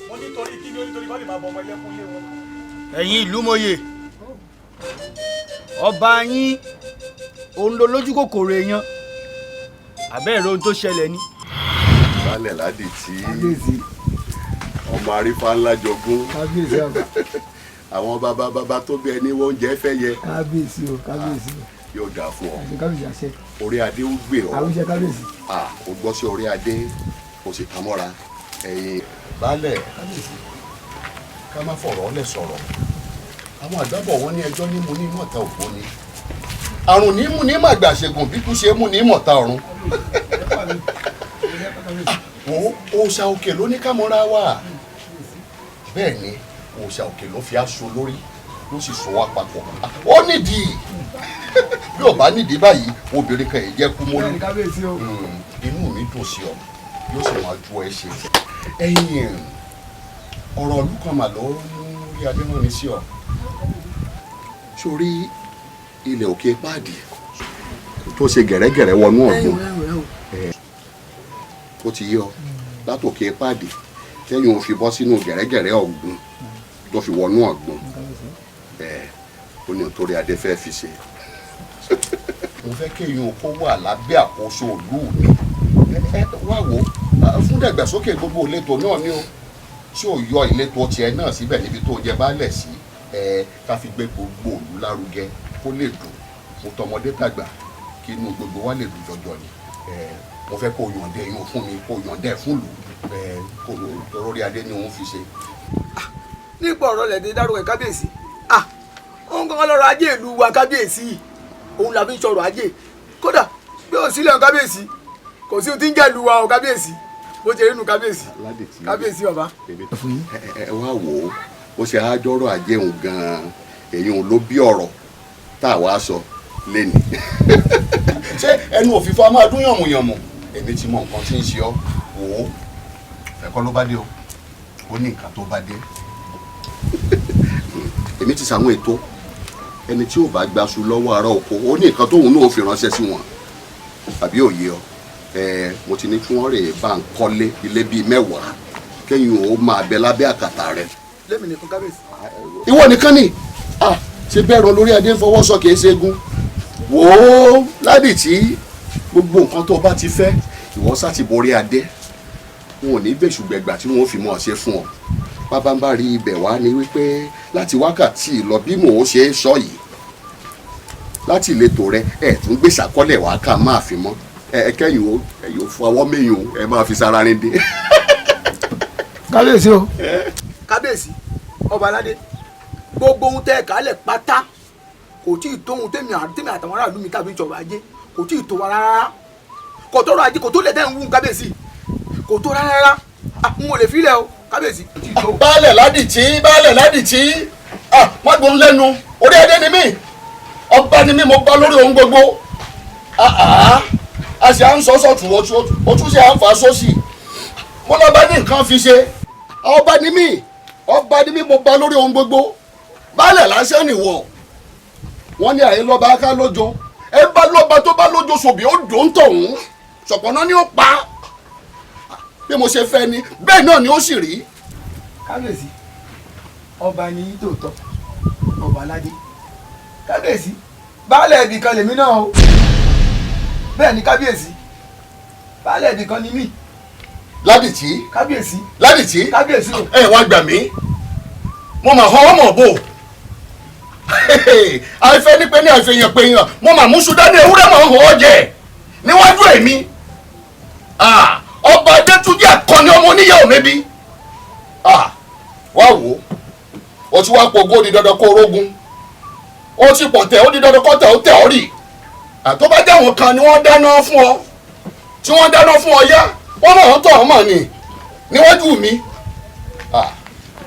mo nítorí kí ni ó nítorí kọ́ lè máa bọ ọmọ ẹlẹ́kùn lé wọn. Ẹ̀yin ìlú mòye, ọba yín òun ló lójú kòkòrò èèyàn, àbẹ́ ẹ̀rọ ohun tó ṣẹlẹ̀ ni. Baálẹ̀ ládì tí ọmọ arífá ńlá jogún, àwọn bàbá bàbá tó bí ẹni wọ́n jẹ́ fẹ́ yẹ. Kábíyèsí o, kábíyèsí o. Yóò dáa fún ọ. Àṣẹ kábíyèsí, àṣẹ. Orí adé ó gbé ọ. Àwùjẹ kábíyèsí. O gbọ́ sí orí adé, o sì ta mọ́ra. Ẹ̀yin baálẹ̀, ká má fọ̀rọ̀ ọ́lẹ̀ sọ̀rọ̀. Àwọn àgbàbọ̀ wọn ní ẹjọ́ ní mu ní mọ̀ta òfò ni. Àrùn ní mú ní màgbà ṣègùn bí kú ṣe mú ní mọ̀ta ọ̀run. Wo òòṣà òkè ló ní ká mọ́ra wà. Bẹ́ẹ̀ ni òòṣà òkè ló fi aṣọ lórí ló sì so wá papọ̀. Ó nídìí, bí ò bá nídìí báyìí obìnrin kan yìí jẹ́ kú mọ́lú. Inú mi dùn sí ọ, yóò sì máa ju ẹ ṣe. Ẹ̀yin ọ̀rọ̀ ìlú kan mà ló mú rí adé rán mi sí ọ. Sórí ilẹ̀ òkè páàdì tó ṣe gẹ̀rẹ́gẹ̀rẹ́ wọnú ọ̀gbun ó ti yé ọ, látòkè páàdì tẹ́yìn ò fi bọ́ sínú gẹ̀rẹ́gẹ̀rẹ́ ọ̀gbun tó fi wọnú ọ̀gbun, ó ní nítorí adé fẹ́ fi ṣe. Mo fẹ́ kéèyàn kó wà lábẹ́ àkóso ìlú mi. Wá wò ó, fún dàgbàsókè gbogbo ìletò náà ni ó tí ò yọ ìletò tiẹ̀ náà síbẹ̀ níbi tó jẹ baálẹ̀ sí, ká fi gbé gbogbo ìlú lárugẹ kó lè dùn fún tọmọdé tàgbà, kí inú gbogbo wa lè dùn jọjọ ni. Mo fẹ́ kó yọ̀ǹdẹ̀ yín fún mi, kó yọ̀ǹdẹ̀ fún lù kó lórí adé ni òun fi ṣe. Nípa ọ̀rọ̀ lẹ̀dẹ̀ dárúkọ ẹ̀ kábíyèsí, òun kankan lọ́rọ̀ ajé ìlú wa kábíyèsí, òun la fi ń sọ̀rọ̀ ajé. Kódà bí ò sílẹ̀ kábíyèsí, kò sí ohun tí ń jẹ́ ìlú wa o kábíyèsí, bó ṣe rí nu kábíyèsí. Kábíyèsí bàbá. Ẹ wá wò ó, ó ṣe àjọrò ajé òun gan-an, èyí òun ló bí ọ̀rọ̀ tá a wá sọ lẹ́nu. Ṣé ẹnu òfìfo a máa dún yànmùyànmù? Èmi ti mọ nǹkan tí ń ṣe ọ́. Wò ó, ẹ̀kọ́ ló bá dé o, ó ní nǹkan tó bá dé. Èmi ti ṣàwọn ètò ẹni tí ò bá gbaṣu lọ́wọ́ ará oko, ó ní nǹkan tóun náà fi ránṣẹ́ sí wọn, àbí òye ọ? Mo ti ní kí wọ́n rè bá ń kọ́lé ilé bíi 10 kẹ́yìn ó máa bẹ lábẹ́ àkàtà rẹ. Lẹ́mi nìkan kábíyèsí. Ìwọ nìkan ni ṣe bẹ́ẹ̀ rọ lórí adé ń fọwọ́ sọ kìí ṣegun. Wò ó ládì tí gbogbo nǹkan tó bá ti fẹ́, ìwọ sá ti borí adé, wọn ò ní bẹ̀ṣùgbẹ̀gbà tí wọn ò fi mọ̀ ṣe fún ọ. Bàbá ń bá rí ibẹ̀ wá ni wípé láti wákàtí lọ bí mò ń ṣe é sọ yìí, láti ìletò rẹ ẹ tún gbé sàkọ́lẹ̀ wá ká máa fi mọ́ ẹ kẹ́yìn o, ẹ̀yìn ò fọwọ́ mẹ́yìn o, ẹ máa fi sára rin dé. Kábíyèsí o, kábíyèsí ọba aládé, gbogbo ohun tẹ́ ẹ kálẹ̀ pátá kò tí ì tó ohun tẹ́mi àtàwọn aráàlú mi tàbí ìjọba ajé kò tí ì tó wa rárá. Kò tó rọ ajé, kò tó lẹ̀ tẹ́ ń wú kábíyèsí, kò tó rárá, n ò lè filẹ̀ o kábíyèsí. Baálẹ̀ ládìtì, baálẹ̀ ládìtì, má gbóhùn lẹ́nu, orí adé ni mí, ọba ni mí, mo bá lórí ohun gbogbo. A sì à ń sọ sọ̀tún, o tún ṣe à ń fa sósì. Mo lọ bá ní nǹkan fi ṣe, ọba ni mí, ọba ni mí, mo bá lórí ohun gbogbo. Baálẹ̀ lásán nìwọ, wọ́n ní àyè lọ́ba ká lójo, ẹ bá lọ́ba tó bá lójo sòbí ó dùn tọ̀hún, ṣọ̀pọ̀nà ni ó pa. Bí mo ṣe fẹ́ ni bẹ́ẹ̀ náà ni ó sì rí. Kábíyèsí, ọba ni yín tòótọ́, ọba aládé. Kábíyèsí, baálẹ̀ ibì kan lèmi náà o. Bẹ́ẹ̀ ni kábíyèsí, baálẹ̀ ibì kan ni mí. Ládìtì. Kábíyèsí. Ládìtì. Kábíyèsí o. Ẹ wá gbà mí, mo mà họ́ ọmọ bò. Àìfẹ́ ní pé ní àìfẹ́yàn pé yàn, mo mà mú sudani ewúrẹ́ mọ̀ ń họ́ ọ jẹ níwájú èmi. Ọba Adétúnjì akọni ọmọ oníyàwó mi bí. Wá wò ó, o ti wá pògó, ó di dandan kó rógun, ó ti pọ̀ tẹ̀, ó di dandan kó tẹ̀ ó tẹ̀ ọ́ rì. Tó bá jẹ́ àwọn kan ni wọ́n dáná fún ọ, tí wọ́n dáná fún ọ yá, wọ́n mọ̀ ọ́n tọ̀ ọ́ mọ̀ ni níwájú mi.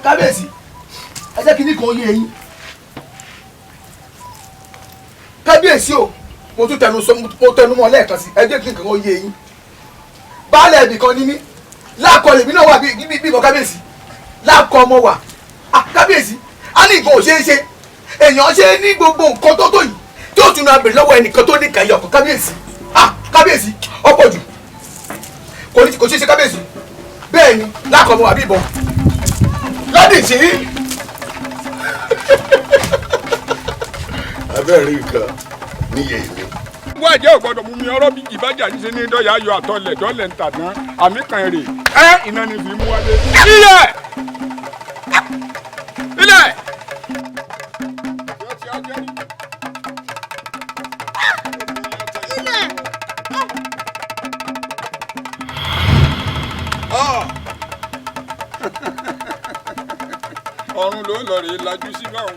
Kábíyèsí, ẹ jẹ́ kí ní kan yé yín. Kábíyèsí o, mo tún tẹnu sọ, mo tẹnu mọ́ lẹ́ẹ̀kan sí, ẹ jẹ́ kí nǹkan yé yín. Baálẹ̀ ibì kan ní mí, láàkọ lèmi náà wà bí ìbọn kábíyèsí, láàkọ ọmọ wà. Kábíyèsí, a ní nǹkan ò ṣeé ṣe, èèyàn ṣe ní gbogbo nǹkan tó tó yìí tí ó tún náà bèrè lọ́wọ́ ẹnìkan tó ní kàyọ̀ kan. Kábíyèsí, kábíyèsí, ọ̀pọ̀ jù, kò ṣeé ṣe kábíyèsí. Bẹ́ẹ̀ ni, láàkọ ọmọ wà bí ìbọn lọ́dì sí. Abẹ́rẹ́ nǹkan níyẹ̀ mi. Wọ́n àjẹ́ ò gbọ́dọ̀ mú mi ọ̀rọ̀ bí ìbájà yìí ṣe ní dọ́yà ayọ̀ àtọlẹ̀ dọ́lẹ̀ ń tà tán àmì kan èrè ẹ́ iná ni fi mú wálé. Ilẹ̀! Ilẹ̀! Ọ̀run ló ń lọ rèé lajú sí báwọn.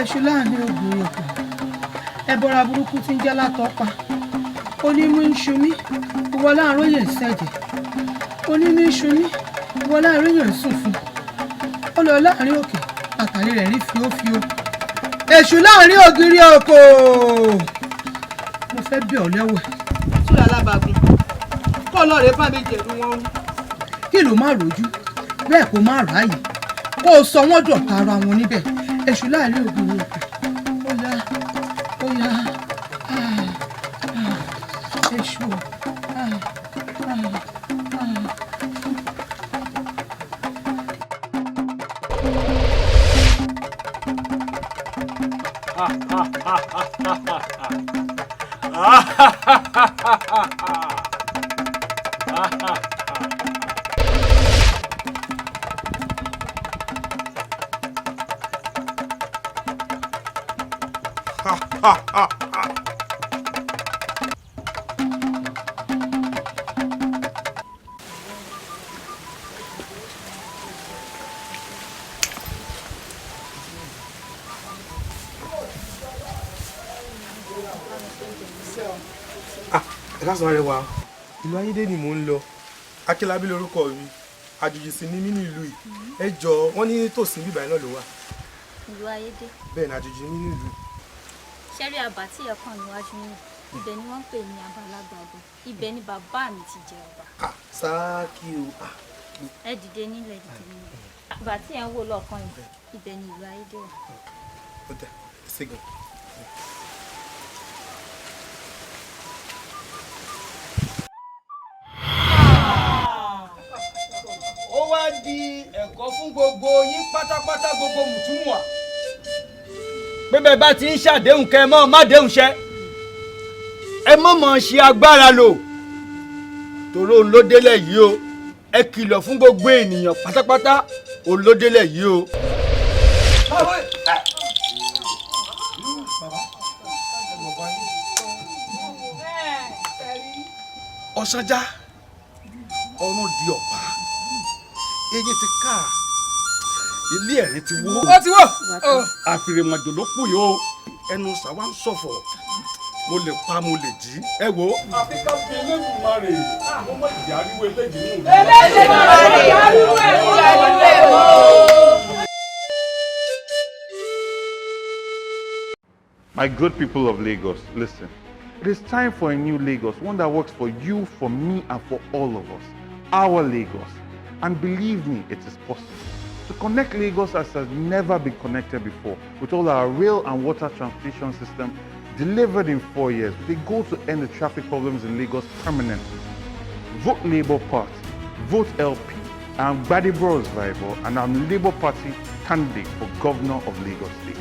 Èṣù láàrin ògùn òkú, ẹbọra burúkú tí ń jẹ́ látọ́pa, onímú ń ṣumí ìwọ láàárọ̀ yẹn ń ṣẹ̀jẹ̀, onímú ń ṣumí ìwọ láàárọ̀ yẹn ń sùn fún, ó lọ láàrin òkè àtàrí rẹ̀ rí fíofío. Èṣù láàrin ògiri òkò, mo fẹ́ bí ọ lẹ́wẹ̀. Túlẹ̀ alábàágùn kọ́ lọ́ọ̀rẹ́ bá mi jẹ̀rù wọn rú. Kí ló má rojú bẹ́ẹ̀ kó má ráàyè kó o sọ wọ́n dọ̀tá ara wọn níbẹ̀. Èṣù láàrin ògiri òkò, ó yá ó yá, èṣù. Ẹ káàsán arẹwà, ìlú ayédè ni mò ń lọ. Akínlábí lorúkọ mi, àjòjì sì ni mí ní ìlú yìí. Ẹ jọ, wọ́n ní tòsí bíbá yìí náà ló wà. Ìlú ayédè? Bẹ́ẹ̀ ni, àjòjì ní ìlú yìí. Ṣẹ́rí àbá tí ẹ kàn níwájú yìí, ibẹ̀ ni wọ́n ń pè ní Abalágbàdo, ibẹ̀ ni bàbá mi ti jẹ ọba. Sáàkì o. Ẹ dìde nílẹ̀, dìde nílẹ̀. Àbá tí ẹ ń wò lọ́ọ̀kan yìí, ibẹ̀ ni ìlú ayédè wà. Ó dà, ṣègùn. Ó wá di ẹ̀kọ́ fún gbogbo yín pátápátá, gbogbo mùtúmùwà, pé bẹ́ẹ̀ bá ti ń ṣàdéhùn kẹ́ ẹ mọ́ má déhùn ṣẹ, ẹ mọ́ mọ́ ṣe agbára lò, tòró òun ló délẹ̀ yìí o. Ẹ kìlọ̀ fún gbogbo ènìyàn pátápátá, òun ló délẹ̀ yìí o. Ọ̀sánjá, ọ̀run di ọ̀pá, eyín ti ká, ilé ẹ̀rín ti wó. Ó ti wó. Àfìrèmọ̀jò ló kù yìí o, ẹnu sàwa ń ṣọ̀fọ̀, mo lè pa mo lè jí. Ẹ wo. Àfi ká fi Elédùmarè ó mọ ìdí ariwo eléyìí nù. Elédùmarè ariwo ẹ̀ o. My good people of Lagos, listen. It is time for a new Lagos, one that works for you, for me, and for all of us. Our Lagos. And believe me, it is possible. To connect Lagos as has never been connected before, with all our rail and water transportation system delivered in 4 years, with a goal to end the traffic problems in Lagos permanently. Vote Labour Party, vote LP. I'm Gbadebo Osvaivo, and I'm Labour Party candidate for Governor of Lagos State.